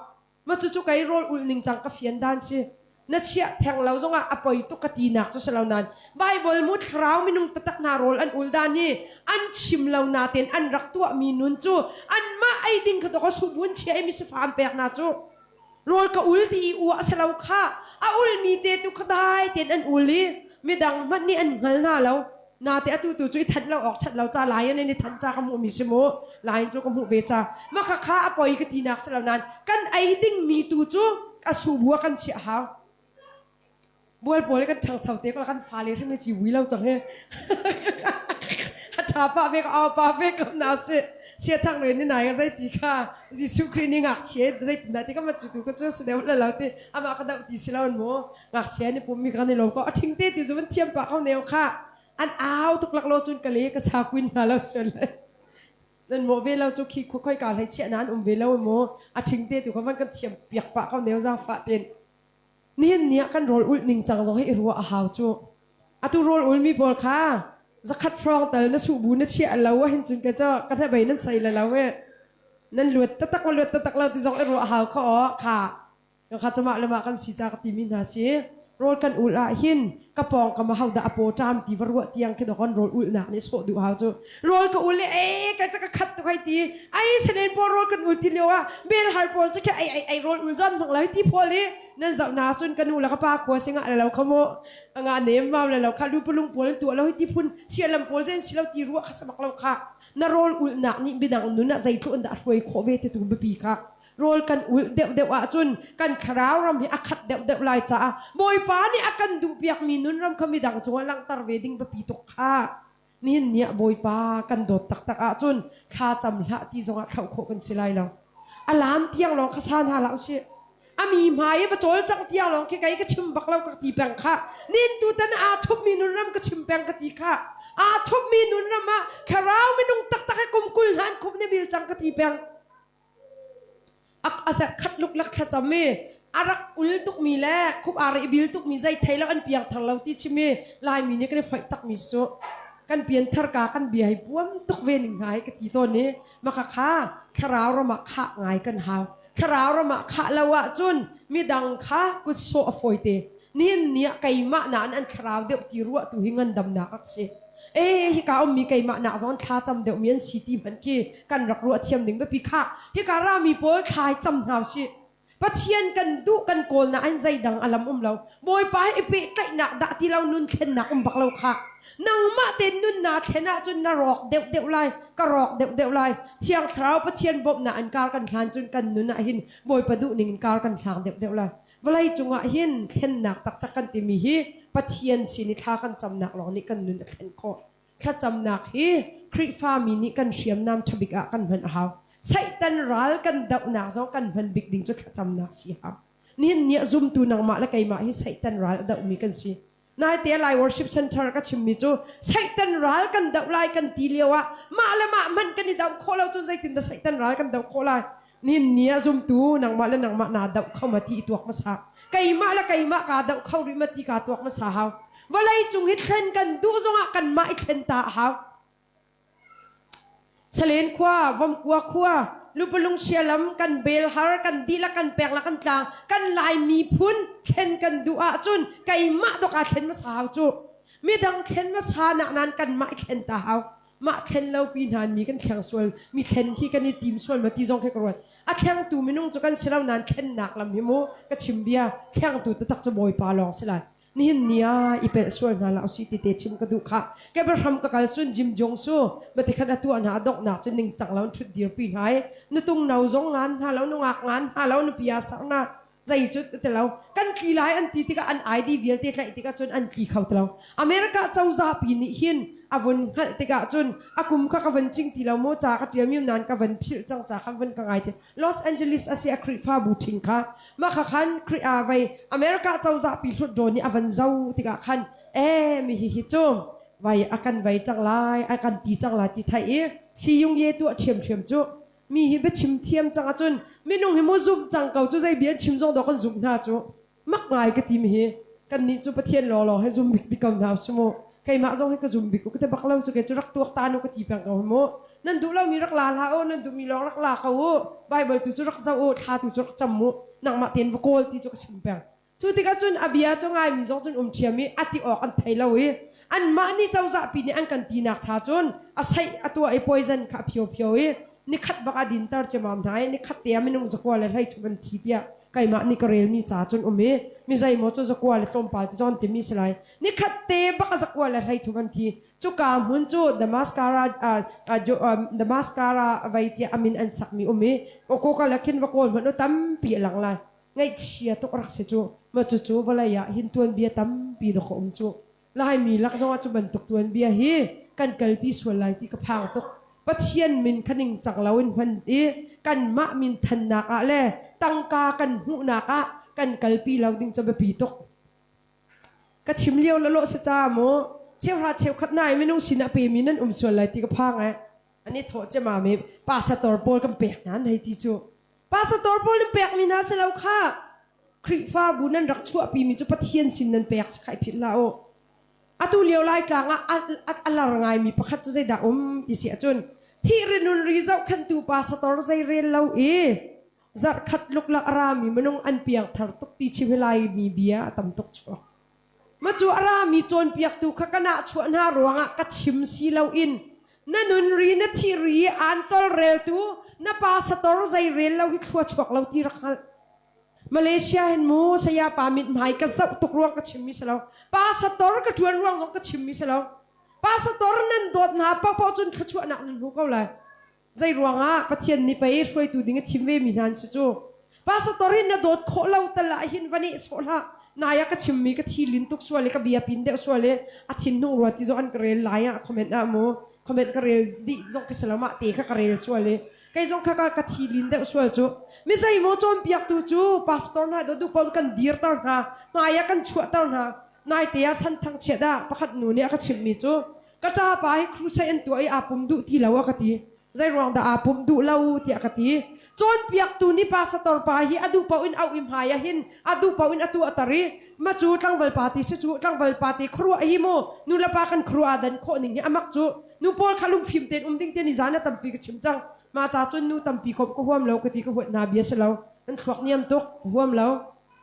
Ma cucu kei rawl ulh ning cang ka fian dan si. Na chiah theng lo zongah a poi tuk ka tinak cu si lo nain Bible mu thlarau minung taktak hna rawl an ul dan hi an chim lo natein an rak tuahmi nun cu anmah ei ding kha to subun chia i misifa an pek hna cu rawl ka ul ti i uah si lo kha a ulmi te tu kha dai tein an ul i midang hmanh nih an hngal hna lo Nate atu tu cu i thanh lo awk that lo ca lai in i thanh ca ka hmuh mi si mu lain cu ka hmuh ve ca ma kha kha a poi ka ti nak si lo nain kan ei ding mi tu cu a su bua kan chiah hau bual pawl kan ṭhangcho te ko kan fale hrim hi ci vui lo cang hi a ṭha pa ve ko au pa ve ko na si sia thang re ni nai ka zei ti kha Jesuh Khrih ni ngakchia zei ti na ti ka ma cu tu ka cu si deuh la lo ti amah ka doh ti si lo mu ngakchia ni pum mi kan i lawm ko a ṭhing te ti cu van thiam pah ko neo kha an au tuk lak lo cun ka le ka sa kuin hna lo sual le nan mawh ve lo cu khi khua khoi ka hlei chiah na an um ve lo mu a ṭhing te tu kha van kan thiam piak pah ko neo zaang fah ten nihin ni ah kan rawl ulh ning cang zong hi i ruah a hau cu atu rawl ul mi pawl kha zakhat hrawng tal na suh bu na chiah lo ah hin cun ka cho ka hnabei nan sei le lo e nan luat tatak ma luat tatak lo ti zong i ruah a hau kha aw kha Kha cu mah le mah kan si ca ka timi hna si. Rawl kan ulh ah hin ka pawng kam ah hodah a paw ṭam ti va ruah tiang khi dawk rawl ulhnak nih sawh duh hau cu. Rawl ka ul i ei kai ca ka khat tuk hei ti. Ai selen pawl rawl kan ul ti lio ah belhar pawl cu khi ei ei ei rawl ul zon hmang lo ti pawl i nan zoh na sun ka nu le ka pa khua singah le lo kha mu nga nem mam le lo kha lu palung pawl an tuah lo hi ti phun sialam pawl zen si lo ti ruah kha samak lo kha na rawl ulhnak nih midang nun ah zeitluk in dah hruai khawh ve ti tu biapi kha rawl kan ulh deuhdeuh ahcun kan thlarau ram hi a khat deuhdeuh lai caah Bawipa nih a kan duhpiakmi nun ram kha midang cungah langhter ve ding biapi tuk kha nihin ni ah Bawipa kan dawt taktak ahcun thla cam hlah ti zongah thlauh khawh kan si lai lo. A lam tiang lawng kha san hna hlah usih. A mi hmai i va cawlcangh tiang lawng khi kei ka chim bak lo ka ti peng kha. Nin tutan aa thupmi nun ram ka chim peng ka ti kha. Aa thupmi nun ram ah thlarau minung taktak he kum 20 hna an khup ne bil cang ka ti peng. A khat luklak thlacam i a rak ul tukmi le khup aa reh bil tukmi zei thei lo an piang thar lo ti chim i Laimi nih kan i foih takmi cu kan pian thar ka kan bia hi puam tuk ve ning hna hi ka ti tawn i maka kha thlarau ram ah khah ngai kan hau thlarau ram ah khah lo ahcun midang kha kut sawh a fawi te nihin ni ah keimah nain an thlarau deuh ti ruah tu hi ngandamnak ak si e hika ummi keimah nak zong thla cam deuhmi an si ti hmanh khi kan rak ruah thiam ding biapi khah hika rami pawl thlai cam hna usih Pathian kan duh kan kawl na an zeidang alam um lo Bawipa he i pehtlaihnak dah ti lo nun thlennak um bak lo kha nangmah tein nun naa thlen ahcun na rawk deuh deuh lai ka rawk deuh deuh lai Thiang Thlarau Pathian bawmhnak an kar kan hlan cun kan nun ah hin Bawipa duh ning in kar kan hlang deuh deuh lai Vawlei cungah hin thlennak taktak kan timi hi Pathian sin i thla kan camnak lawng nih kan nun a thlen khawh. Thlacamnak hi Khrihfami nih kan hriamnam ṭhabik ah kan hman a hau. Satan ral kan dohnak zong kan hman bik ding cu thlacamnak si hau. Nihin ni ah zumtu nangmah le keimah hi Satan ral a dohmi kan si. Naite Lai Worship Center ka chimmi cu Satan ral kan doh lai kan ti lio ah mah le mah hmanh kan i doh khawh lo cu zeitin dah Satan ral kan doh khawh lai? Nin ni ah zumtu nangmah le nangmah naa doh kho ma ti i tuak hmasa. Keimah le keimah kaa doh kho rih ma ti kaa tuak hmasa hau. Vawlei cung hi thlen kan duh zongah kanmah i thlen ta a hau. Salen khua, Vomkua khua, Lupalung lam kan bel har, kan dihlak kan pek la kan tlang, kan Lai miphun thlen kan duh ahcun keimah dok aa thlen hmasa hau cu. Midang thlen hmasa nak nan kanmah i thlen ta hau. Mah thlen lo pi hna mi kan thleng sual, mi thlen khi kan i tim sual ma ti zong khi ka ruat. A thlengtu minung cu kan si lo nain thlennak lam hi mu ka chim bia thlengtu taktak cu Bawipa lawng si lai. Nihin ni ah i pelh sual hna hlah usih ti te chim ka duh khah. Kebraham ka kal sun Jim Jong su mati khan a tuah hna a donghnak cu ningcang lo in ṭhut dirpi hna i nutung no zong ngan hna lo nungak ngan hna lo nupi aa ser hna zei cu ti lo kan tli lai an ti tikah an ID vialte tlaih tikah cun an tli kho ti lo. America cozah pi nih hin a vun hngalh tikah cun a kum kha ka van cing ti lo maw ca ka ṭial mi nain ka van philh cang ca kha van ka ngai ti Los Angeles a si a Khrihfabu ṭhing kha mah kha khan vei America cozah pi hlutdaw nih a van zo tikah khan ee mi hi hi cu vai a kan vei cang lai a kan ti cang lai ti theih i siyung ye tuah ṭhiamṭhiam cu mi hi biachim thiam cang ahcun minung hi mu zumh cang ko cu zei bia chim zong dawh kan zumh hna cu mak ngai ka ti mi hi kannih cu Pathian lawnglawng he zum bik bik ko hna si mu keimah zong hi ka zum bik ka ti bak lo cu kei cu rak tuak ta nu ka ti peng ko hi mu nan duh lomi rak la hlah u nan duhmi lawng rak la ko u Bible tu cu rak zoh u thla tu cu rak cam u nangmah tein va kawl ti cu ka chim peng cu tikah cun a bia cu ngaimi zong cun um ṭhiam i a ti awk an thei lo i anmah nih cozah pi nih an kan tinak cha cun a saih a tuah i poison kha a phio phio i nikhat bak a dinter ciamam hna i nikhat te ah minung zakua le hlei thum an thi tiah keimah nih ka relmi ca cun um i mi zeimaw cu zakua le tlawmpal ti zawn timi si lai nikhat te bak a zakua le hlei thum an thi cuka hmun cu Damaskara Damaskara vei tiah amin an sakmi um i kawka le khin va kawl hmanh u tampi a lang lai ngaihchia tuk rak si cu ma cucu vawlei ah hin tuanbia tampi dawk a um cu Laimi lak zongah cu bantuk tuanbia hi kan kalpi sual lai ti ka phang tuk. Pathian min kha ningcang loin hman i kanmah min thannak ah le tangka kan hmuhnak ah kan kalpi lo ding cu biapi tuk. Ka chim lio la lawh si ca mu cheuhra cheukhat na i minung sinah pemi nan um sual lai ti ka phang eh. An i thawh cemam i pastor pawl kan pek hna an hei ti cu. Pastor pawl nih pekmi hna si lo khah. Khrihfabu nan rak chuahpimi cu Pathian sin nan pek si kha i philh hlah u. Atu lio Laitlang ah a lar ngaimi pakhat cu zeidah um ti si ahcun thih ri nun ri zohkhenhtu pastor zei rel lo i zarhkhat luklak a rami minung an piangthar tuk ti chim hi Laimi bia a tam tuk chuak. Ma cu a rami cawnpiaktu kha ka nahchuah hna ruangah ka chim si loin na nun ri na thih ri aan tolreltu na pastor zei rel lo hi thlua chuak lo ti rak hngalh. Malaysia hin mu saya pa mithmai ka zoh tuk ruang ka chimmi si lo. Pastor ka ṭuan ruang zong ka chimmi si lo. Pastor nan dawt hna paohpaoh cun thluachuahnak nan hmu ko lai. Zei ruangah Pathian nih pei hruaitu ding a thim ve mi hna an si cu. Pastor hin na dawt khawh lo tal ah hin va neh sawh hlah. Nai ah ka chimmi ka thi lin tuk sual i ka bia pin deuh sual i a thin hnung rua ti zong an ka rel lai ah comment ah mu comment ka rel dih zong ka si lo mah te kha ka rel sual i kei zong kha ka thi lin deuh sual cu mi zeimaw cawnpiaktu cu pastor hna do duh paoh kan dirter hna hmai ah kan chuahter hna naite ah santhang chiat ah pakhat nu nih a ka chimhmi cu ka ṭapa hi crusade an tuah i aa pum duh ti lo a ka ti zei ruang dah aa pum duh lo tiah ka ti cawnpiaktu nih pastor pa hi a duh paoh in auh i hmai ah hin a duh paoh in a tuahter i ma cu tlangval pa ti si cu tlangval pa ti khuaruah hi mu nu le pa kan khuaruah aa dan khawh ning hi amak cu Nu pawl kha lungfim tein um ding te ni zan a tampi ka chim cang. Mah ca cun nu tampi komh ka huam lo ka ti ka huat hna bia si lo. An thluak niam tuk ka huam lo.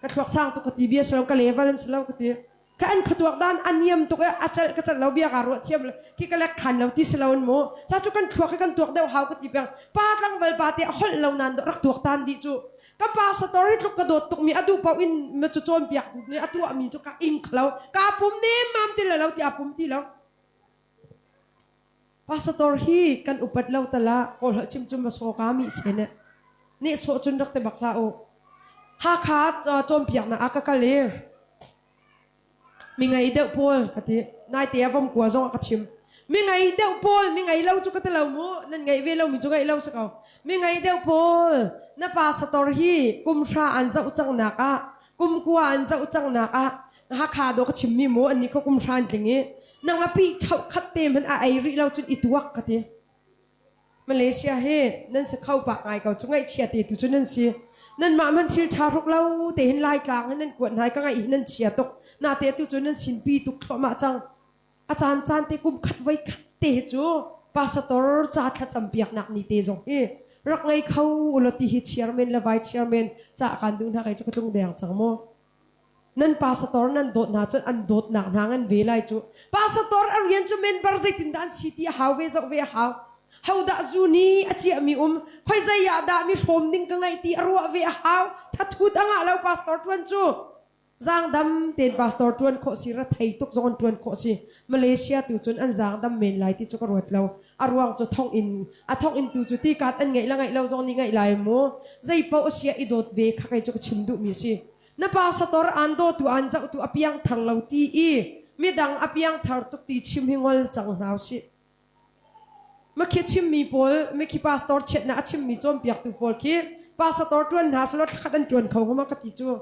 Ka thluak sang tuk ka ti bia si lo ka level an si lo ka ti. Ka an khatuak dan a niam tuk i a celh ka celh lo bia kaa ruah thiam lo khi ka lek khan lo ti si lo in mu. Ca cu kan thluak hi kan tuak deuh hau ka ti peng. Pa tlangval pa te a holh lo nan rak tuak tan dih cu. Ka pa sator hi tluk ka dawt tuk mi a duh paoh in ma cu cawnpiak nih a tuah mi cu ka ing lo. Ka pum nem ti lo ti a pum ti lo. Pastor hi kan upat lo tala kawl holh chim cu masaw ka mi se ne nih sawh cun rak te bak hlah u. Hakha cawnpiaknak ah ka kal i mi ngei deuh pawl ka ti naite ah vomkua zong ah ka chim mi ngei deuh pawl mi ngei lo cu ka ti lo mu nan ngeih ve lomi cu ngeih lo si ko mi ngei deuh pawl na pastor hi kum hra an zoh cang nak ah kum kua an zoh cang nak ah Hakha dawh ka chimmi mu an nih kha kum hran tling i nang a pi chau khat te hmanh a ei rih lo cun i tuak ka ti. Malaysia hi nan si kho pak ngai ko cu ngaihchia te tu cu nan si. Nanmah hmanh thil ṭha hruk lo te hin Laitlang hin nan kuat hna i ka ngaih hi nan chia tuk. Nate tu cu nan sin pi tuk thluahmah cang. A caan caan te kum khat voi khat te cu pastor ca thlacam piaknak ni te zong hi rak ngei kho ulaw ti hi chairman le vice chairman ca kan duh hna kei cu ka tlung deng cang mu. Nan pastor nan dawt hna cun an dawtnak hna ngan ve lai cu. Pastor a rian cu member zeitindah an si ti a hau ve zoh ve a hau. Hodah zu nih a ciahmi um? Khoi zei ah dah mi hrawm ding ka ngeih ti a ruah ve a hau. Thathut a ngah lo pastor ṭuan cu. Zaangdam tein pastor ṭuan khawh si, rethei tuk zong in ṭuan khawh si. Malaysia tu cun an zaangdam men lai ti cu ka ruat lo. A ruang cu thonginn a thonginn tu cu tikat an ngeih le ngeih lo zong nih ngeih lai mu. Zei paoh a sia i dawt ve kha kei cu ka chim duhmi a si. Na pastor aan dawtu aan zohtu a piangthar lo ti i midang a piangthar tuk ti chim hi ngol cang hna usih. Makhi chimmi pawl, mikhi pastor chiatnak a chimmi cawnpiaktu pawl khi pastor ṭuan hna selaw thlakhat an ṭuan kho hnga ma ka ti cu.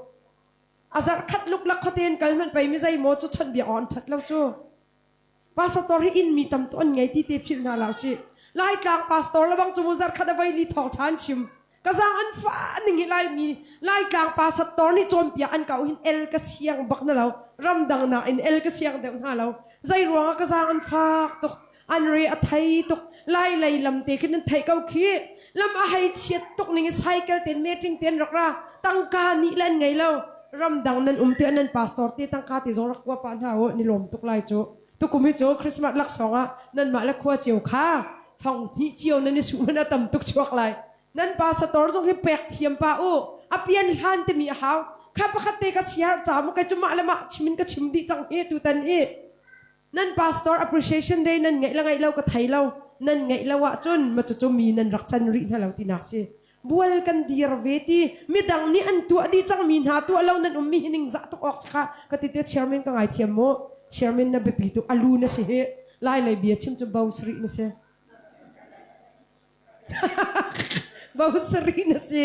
A zarh khat luklak khuate in kal hmanh pei mi zeimaw cu chawnhbiak awk an ṭhat lo cu. Pastor hi inn mi tam tuk an ngei ti te philh hna hlah usih. Laitlang pastor lebang cu mu zarh khat a voi li thawngṭha an chim. Ka zaang an fa ning hi Laimi Laitlang pastor nih cawnpiak an kau hin el ka siang bak na lo. Ramdang nakin el ka siang deuh hna lo. Zei ruangah ka zaang an fak tuk. An re a thei tuk. Lai lei lam te khin an theih ko khi. Lam a hei chiat tuk ning i cycle ten meeting ten rak ra. Tangka nih le an ngei lo. Ramdang nan um te nan pastor te tangka te zong rak kua pa hna u ni lawm tuk lai cu. Tukum hi cu Christmas laksawng ah nanmah le khua cio kha fang hnih cio nan i suh hmanh a tam tuk chuak lai. Nan pastor zong hi pek thiam pa u. A pian hlan timi a hau. Kha pakhat te ka siar ca mu kai cu mah le mah chim in ka chim dih cang hi tutan hi. Nan pastor appreciation day nan ngeih le ngeih lo ka thei lo. Nan ngeih lo ahcun ma cucu mi nan rak can rih hna lo tinak si. Bual kan dir ve ti midang nih an tuah dih cangmi hna tuah lo nan ummi hi ningzah tuk awk si kha ka ti te chairman ka ngaithiam mu. Chairman na biapi tuk alu na si hi. Lai lei bia chim cu bo sarih na si. Bo sarih na si.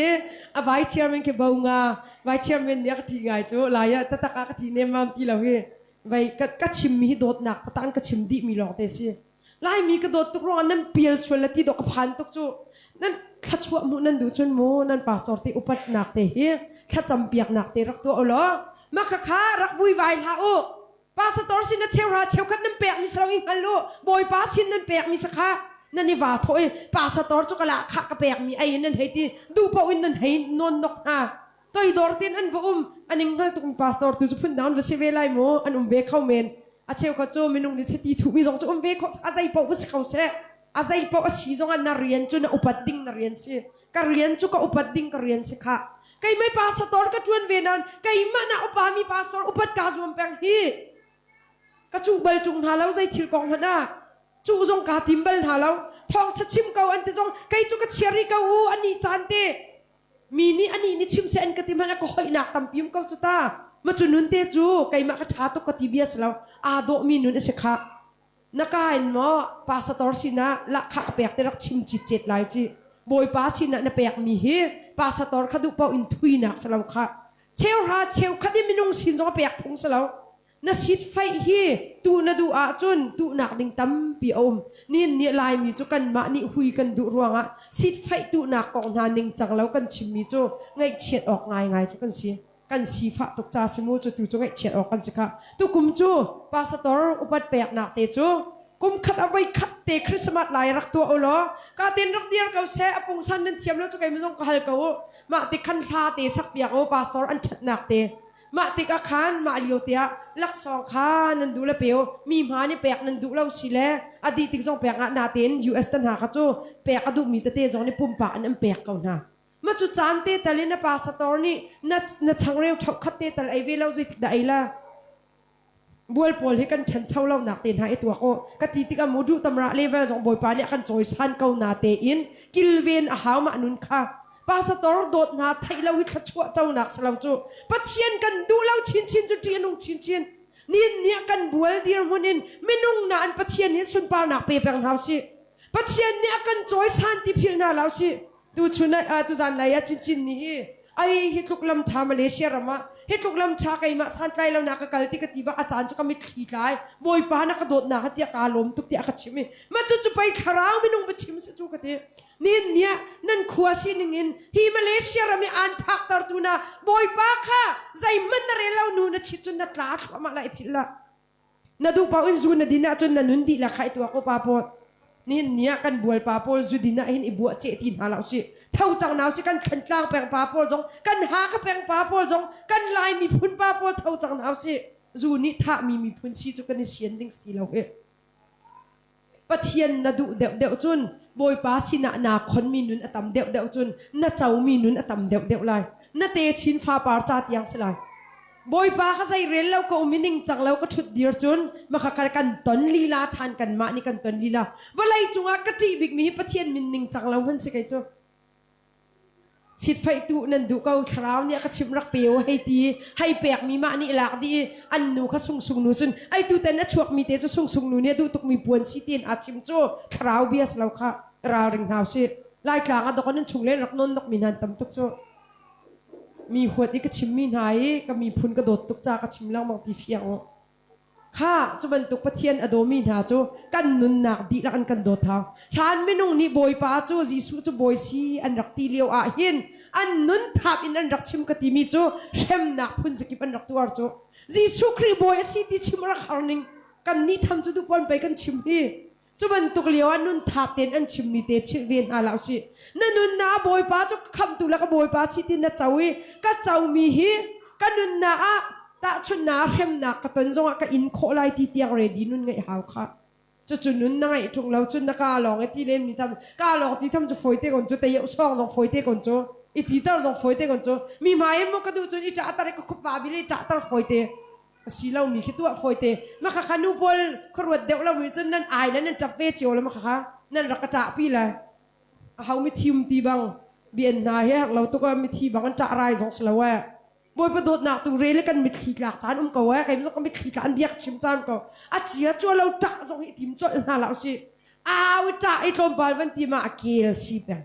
A vai chairman khi bo nga. Vai chairman nih a ka ṭih ngai cu. Lai ah tatak ah ka ṭih nemmam ti lo hi. Vai ka, ka chimmi hi dawtnak patang ka chim dihmi lawng te si. Laimi ka dawt tuk ruangah nan pial sual le ti dawh ka phan tuk cu. Nan thlachuah hmuh nan duh cun mu nan pastor te upatnak te hi thlacam piaknak te rak tuah u law mah khakha rak vuivai hlah u. Pastor sin na cheuhra cheukhat nan pekmi si lo i hngal u. Bawipa sin nan pekmi si kha nan i vaa thawh i pastor cu ka lah khah ka pekmi ei in nan hei ti duh paoh in nan hei nawn nok hna. Toidor tein an va um an ing hngal tukmi pastor tu cu phundang an va si ve lai mu an um ve kho men. A cheukhat cu minung nih chiti thuhmi zong cu um ve kho a zei paoh va si kho seh. A zei paoh a si zongah na rian cu na upat ding na rian si. Ka rian cu ka upat ding ka rian si khah. Keimah pastor ka ṭuan ve nain keimah na upami pastor upat kaa zuam peng hi. Ka cuh bal ṭung hna lo zei thil kong hmanh ah. Cuh zong kaa tim bal hna lo. Thawngṭha chim ko an ti zong kei cu ka chia rih ko u anih caan te. Mi nih anih nih chim seh an ka ti hmanh ah ka hoihnak tampi um ko cu ta. Ma cu nun te cu keimah ka ṭha tuk ka ti bia si lo. Aa dawhmi nun a si khah. Na ka in maw pastor sinah lahkhah ka pek te rak chim citcet lai ci. Bawipa sinah na pekmi hi pastor kha duh paoh in thuinak si lo khah. Cheuhra cheukhat i minung sin zong a pek phung si lo. Na sit faih hi tuh na duh ahcun tuhnak ding tampi a um. Nihin ni Laimi cu kanmah nih hui kan duh ruangah sit faih tuhnak kong hna ningcang lo kan chimmi cu ngaihchiat awk ngaingai cu kan si. Kan sifah tuk ca si mu cu tu cu ngaihchiat awk kan si khah. Tukum cu pastor upat peknak te cu kum khat a voi khat te Christmas lai rak tuah u law ka tin rak dir ko seh a pungsan nan thiam lo cu kei zong ka hal ko u mah ti khan hla te sak piak u pastor an ṭhatnak te mah tikah khan mah lio te ah laksawng kha nan duh le pe u mi hma nih pek nan duh lo si le a dih tik zong pek ah natein US tan hna kha cu pek a duhmi tete zong nih pumpak in an pek ko hna Ma cu caan te tal in na pastor nih na na changreu khat te tal ei ve lo zeitik dah ei la bual pawl hi kan ṭhancho lonak te hna i tuak u ka ti tikah mu duh tamra level zong bawipa nih a kan cawisan ko na te in kilven a hau mah nun kha pastor dawt hna theih lo hi thluachuah conak si lo cu pathian kan duh lo chinchin cu ṭih a nung chinchin nin nih kan bual dirhmun in minung na an pathian hi sunparnak pe peng hna usih pathian nih a kan cawisan ti philh hna lo usih Tuchun ah tuzan lai ah cincin nih hi ai hi tluk lam ṭha Malaysia ram ah hi tluk lam ṭha keimah santlai lo na ka kal ti ka ti bak a caan cu ka mitthli tlai Bawipa na ka dawtnak ha tiah kaa lawm tuk tiah ka chim i ma cu cu pei thlarau minung biachim si cu ka ti nin nia nan khua sining in hi Malaysia ram i aan phaktertu na Bawipa kha zeihmanh na rel lo nu na chit cun na tla thluahmah lai philh la Na duh paoh in zu na din ahcun na nun dihlak kha i tuak u pa pawl. Nihin ni ah kan bualpa pawl zu din ah hin i buah ceh ti hna hlah usih. Tho cang hna usih kan Thlantlang peng pa pawl zong, kan Hakha peng pa pawl zong, kan Lai miphun pa pawl tho cang hna usih. Zu nih thahmi miphun si cu kan i sian ding si lo hi. Pathian na duh deuhdeuh cun Bawipa sinah naa khonmi nun a tam deuhdeuh cun na comi nun a tam deuhdeuh lai. Na techin fapar ca tiang si lai. Bawipa ka zei rel lo ka um i ningcang lo ka ṭhut dir cun maka kan ton lila ṭhan kanmah nih kan ton lila. Vawlei cungah ka ṭih bikmi hi Pathian min ningcang lo hman si kei cu. Chitfaih tu nan duh ko thlarau nih a ka chimh rak pe u hei ti hei pekmi mah nih lak dih i an nu kha sungsung nu cun ai tutan a chuakmi te cu sungsung nu nih a duh tukmi puan si tiin aa chim cu thlarau bia si lo kha ralring hna usih Laitlang ah dok nan chung len rak nawn nokmi hna an tam tuk cu mi huat i ka chimmi hna i ka miphun ka dawt tuk ca ka chim lengmang ti fiang u Kha cu bantuk Pathian a dawmi hna cu kan nunnak dihlak in kan dawt hau. Hlan minung nih Bawipa cu Jesuh cu Bawi si an rak ti lio ah hin an nun thap in an rak chim ka timi cu hremnak phun zakip an rak tuar cu. Jesuh Khrih Bawi a si ti chim a rak har ning. Kan nih tham cu duhpon pei kan chim hi. Cu bantuk lio ah nun thap tein an chimmi te philh ve hna hlah usih. Na nunnak ah Bawipa cu ka khamhtu le ka Bawipa si ti na co i ka comi hi ka nunnak ah tahchunhnak ah hremnak ka ton zongah ka in khawh lai ti tiang ready nun ngeih hau kha. Cucu nun na ngeih ṭung lo cun na kaa lawng i ti len mi tham kaa lawng ti tham cu fawi te kon cu tei sawng zong fawi te kon cu i ti tar zong fawi te kon cu mi hmai in maw ka duh cun i ṭah tar i ka khup va bil i ṭah tar fawi te. A si lomi khi tuah fawite. Maka kha nu pawl khuaruat deuh lo mi cun nan ai le nan ṭap ve cio le maka kha nan rak ka ṭahpi le aho mithi um ti bang bian hna he herh lo tuk ah mithi bang an ṭah rai zong si lo eh. Bawipa dawtnak tu re le kan mitthli tlak caan um ko eh. Kei zong ka mitthli tla an biak chim caan ko. A cia cua lo ṭah zong hi i tim colh hna la usih. Au i ṭah i tlawmpal van ti ma a kel si peng.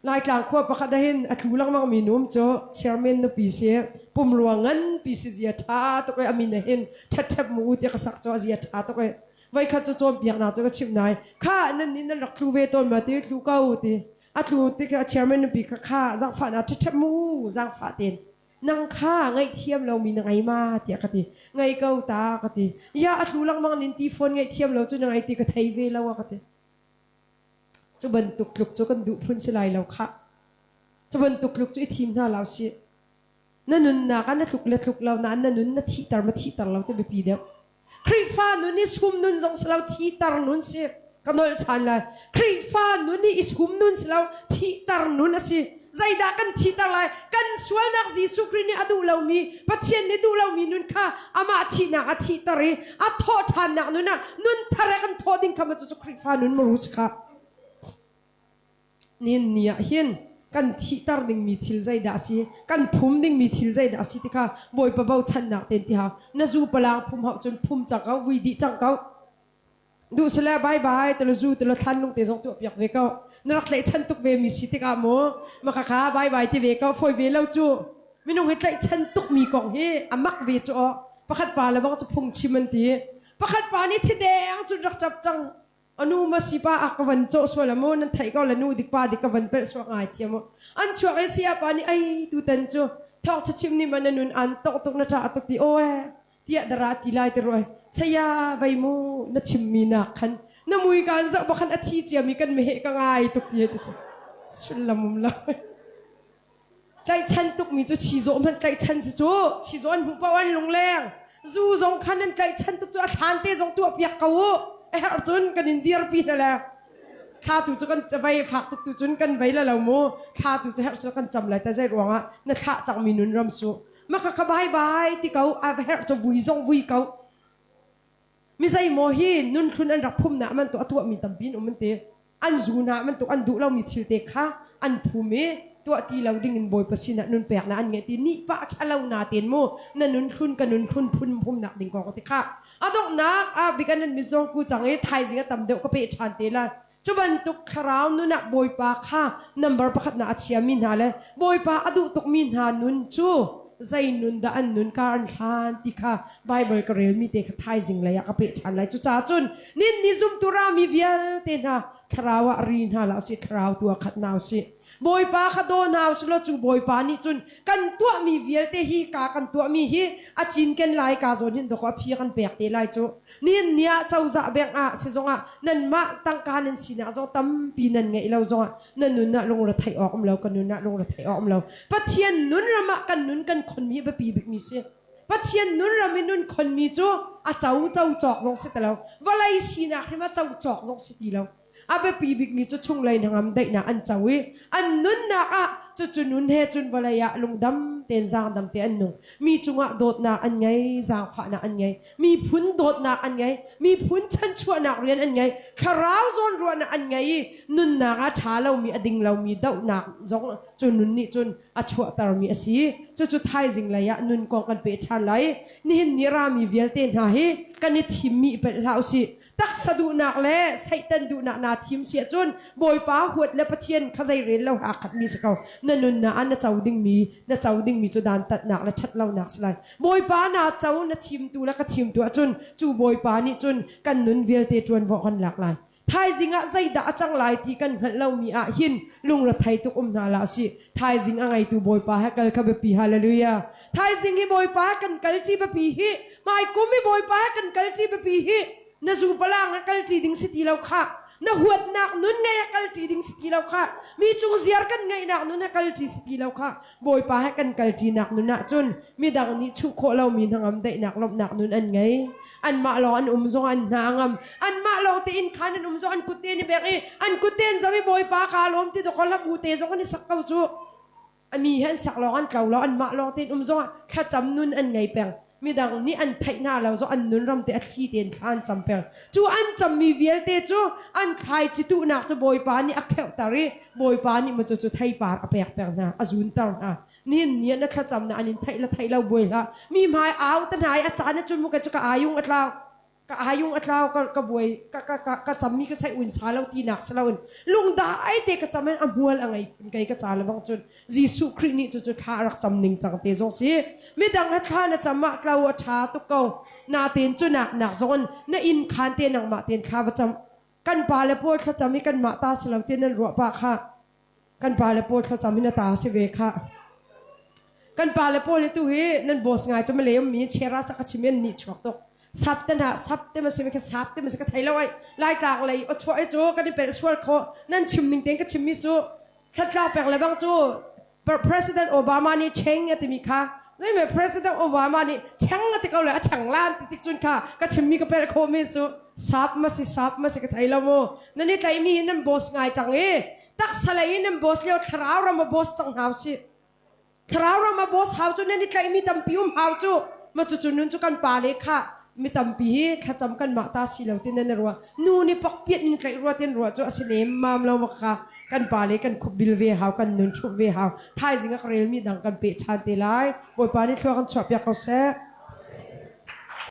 Laitlang khua pakhat ahhin a tlu lengmang mi nu um cu chairman nupi si pumrua nganpi si zia ṭha tuk i a min ahhin ṭhetṭhep mu u tiah ka sak cu a zia ṭha tuk i voikhat cu cawnpiaknak cu ka chimh nai kha nan nih nan rak tlu ve tawn ma ti tlu ko ti a tlu tik a chairman nupi kha kha zaangfahnak ṭhetṭhep mu zaangfah tein nang kha ngaihthiam lomi na ngei ma tiah ka ti ngei ko ta ka ti ya a tlu lengmang nin ti phone ngaihthiam lo cu na ngei ti ka thei ve lo a ka ti Cu bantuk tluk cu kan duh phun si lai lo khah. Cu bantuk tluk cu i thim hna lo sih. Na nunnak ah na tluk le tluk lo nain na nun na thihter ma thihter lo ti biapi deuh. Khrihfa nun hi sum nun zong si lo thihter nun si. Ka nolh ṭhan lai. Khrihfa nun hi i sum nun si lo thihter nun a si. Zeidah kan thihter lai? Kan sualnak Jesuh Khrih nih a duh lomi, Pathian nih duh lomi nun kha amah thihnak a thihter i a thawh ṭhannak nun ah nun thar he kan thawh ding kha ma cucu Khrihfa nun maru si kha. Nihin ni ah hin kan thihter dingmi thil zeidah a si, kan phum dingmi thil zeidah a si ti kha Bawipa bochannak tein ti hau. Na zu palang phum hau cun phum cang ko, vui dih cang ko. Duh sile bye bye tilo zu tilo thlan lung te zong tuah piak ve ko. Na rak tlaihchan tuk ve mi si tikah mu maka kha bye bye ti ve ko fawi ve lo cu. Minung hi tlaihchan tuk mi kong hi a mak ve cu aw. Pakhat pa le bang cu phung chim an ti. Pakhat pa nih thideng cun rak cap cang. Anu ma si pa a ka van cawh sual amu nan theih ko le nu dik pa dik ka van pelh suak ngai thiam u. An chuak i saya pa nih ai tutan cu thawng ṭha chim nih ma na nun an tongh tuk na ṭah tuk ti aw eh tiah dara ti lai ti ruai saya vei mu na chimmi nak khan na mui kaan zoh bakhan a thi ciami kan meheh ka ngai tuk ti ti cu sullam um lo tlaihchan tukmi cu chizawh hmanh tlaihchan si cu chizawh an hmuh paoh an lungleng zu zong khan an tlaihchan tuk cu a thlan te zong tuah piak ko u a herh cun kan in dirpi hna le thla tu cu kan vei fak tuk tu cun kan vei la lo mu thla tu cu herh kan cam lai ta zei ruangah na thlah cangmi nun ram su Maka kha bai bai ti ko a herh cu vui zong vui ko. Mi zei maw hi nun thlun an rak phum na man tu a tuah mi tampi in um an ti. An zu na man tuk an duh lo mi thil te kha an phum i tuah ti lo ding in Bawipa sinah nun pek na an ngeih ti ni pa kha lo na ten mu na nun thlun ka nun thlun phun phum nak ding ko ti kha a donghnak a bikan an mizong ku cang i thaizing a tam deuh ka pe ṭhan te la Cu bantuk thlarau nun ah Bawipa kha number pakhat na a chiami hna le Bawipa a duh tukmi hna nun cu zei nun dah an nun kar an hlan ti kha Bible ka relmi te kha thaizing lei ah ka peh ṭhan lai. Cucaah cun nin ni zumtu rami vialte hna thlarau ah ri hna hlah usih, thlarau tu ah khat hna usih. Bawipa kha daw hna usih law cu Bawipa nih cun kan tuahmi vialte hi ka kan tuahmi hi a cinken lai ka zawn hin dawkaw a phi kan pek te lai cu. Nihin ni ah cozah bank ah sizung ah nanmah tangka nan sinak zong tampi nan ngeih lo zongah na nun ah lungre theih awk um lo ka nun ah lungre theih awk um lo Pathian nun ram ah kan nun kan khonmi hi biapi bikmi si. Pathian nun ram i nun khonmi cu a co co cawk zong si ti lo. Vawlei sinak hrim a co cawk zong si ti lo. A biapi bikmi cu chunglei hnangam daihnak an co i an nunnak ah cucu nun he cun vawlei ah lungdam tein zaangdam te an nung. Mi cungah dawtnak an ngei, zaangfahnak an ngei, miphun dawtnak an ngei, miphun chanchuahnak rian an ngei, thlarau zawnruahnak an ngei i nunnak ah ṭha lomi a ding lomi dohnak zong cu nun nih cun a chuahtermi a si. Cucu thaizing lei ah nun kong kan peh ṭhan lai. Nihin ni rami vialte hna hi kan i thimmi i pelh hlah usih. Taksa duhnak le Satan duhnak naa thim si ahcun Bawipa huat le Pathian kha zei rel lo aa khatmi si ko. Na nunnak ah na co dingmi na co dingmi cu dantatnak le ṭhatlonak si lai. Bawipa naa co na thimtu le ka thimtu ahcun cu Bawipa nih cun kan nun vialte ṭuanvo kan lak lai. Thaizing ah zeidah a cang lai ti kan hngalh lomi ah hin lungrethei tuk um hna hlah usih. Thaizing a ngeitu Bawipa he kal kha biapi. Hallelujah. Thaizing hi Bawipa he kan kal ṭi biapi hi. Hmaikum hi Bawipa he kan kal ṭi biapi hi. Na zupalang he kal ṭi ding si ti lo khah. Na huatnak nun ngei he kal ṭi ding si ti lo khah. Mi cung ziar kan ngeihnak nun he kal ṭi si ti lo khah. Bawipa he kan kal ṭinak nun ahcun midang nih chuh khawh lomi hnangam daihnak lawmhnak nun an ngei. Anmah lawng an um zong an hna a ngam. Anmah lawng te inn khan an um zong an kut te an i bek i an kut te an zam i Bawipa kaa lawm ti dawk hlabu te zong an i sak ko cu. A mi he an sak lawng an tlo lo anmah lawng tein um zongah thlacam nun an ngei peng. Midang nih an theih hna lo zong an nun ram te a thli tein thla an cam peng. Cu an cammi vialte cu an thlaici tuhnak cu Bawipa nih a kheuhter i Bawipa nih maw cucu theipar a pek peng hna, a zunter hna. Nihin ni ah na thlacamnak an in theih le theih lo buai hlah. Mi hmai au te hna i a caan ah cun mu ka cu ka ayung a tlau. Ka ayung a tlau ka ka buai ka ka ka ka cammi ka sai un sa lo tinak si loin lungdai te ka cam in a hmual a ngei phun kei ka ca le bang cun Jesuh Khrih nih cucu thla a rak cam ning cang te zong si. Midang he thla na cam ah tlo a ṭha tuk ko. Natein cu nak nak zong in na inn khan te nangmah tein thla va cam. Kan pa le pawl thlacam hi kanmah ta si lo ti nan ruah pah kha. Kan pa le pawl thlacam hi na ta si ve kha. Kan pa le pawl hi tu hi nan boss ngai cu malay ummi chera sak a chim in nih chuak tuk. Sap te hna sap te ma si ka sap te ma si ka thei lo ai. Laitlak lei o chuah i cu kan i pelh sual kho. Nan chim ning tein ka chim mi cu thlatla pek le bang cu President Obama nih cheng a timi kha zeime President Obama nih cheng a ti ko le a cheng lan ti tik cun kha ka chimmi ka pelh khawhmi cu sap ma si sap ma si ka thei lo mu nan i tlaihmi hi nan boss ngai cang i taksa lei in nan boss lio thlarau ram a boss cang hna usih Thlarau ram a boss hau cu nan i tlaihmi tampi um hau cu ma cucu nun cu kan pa le kha mi tampi hi thlacam kan mah ta si lo tin nan ruah nu nih pokpiat in tlaih rua tin ruah cu a si nem mam lo ma kha kan pa le kan khup bil ve hau kan nun thup ve hau thaizing a ka relmi dang kan pe ṭhan te lai bawipa nih thlua kan chuah piak ko seh.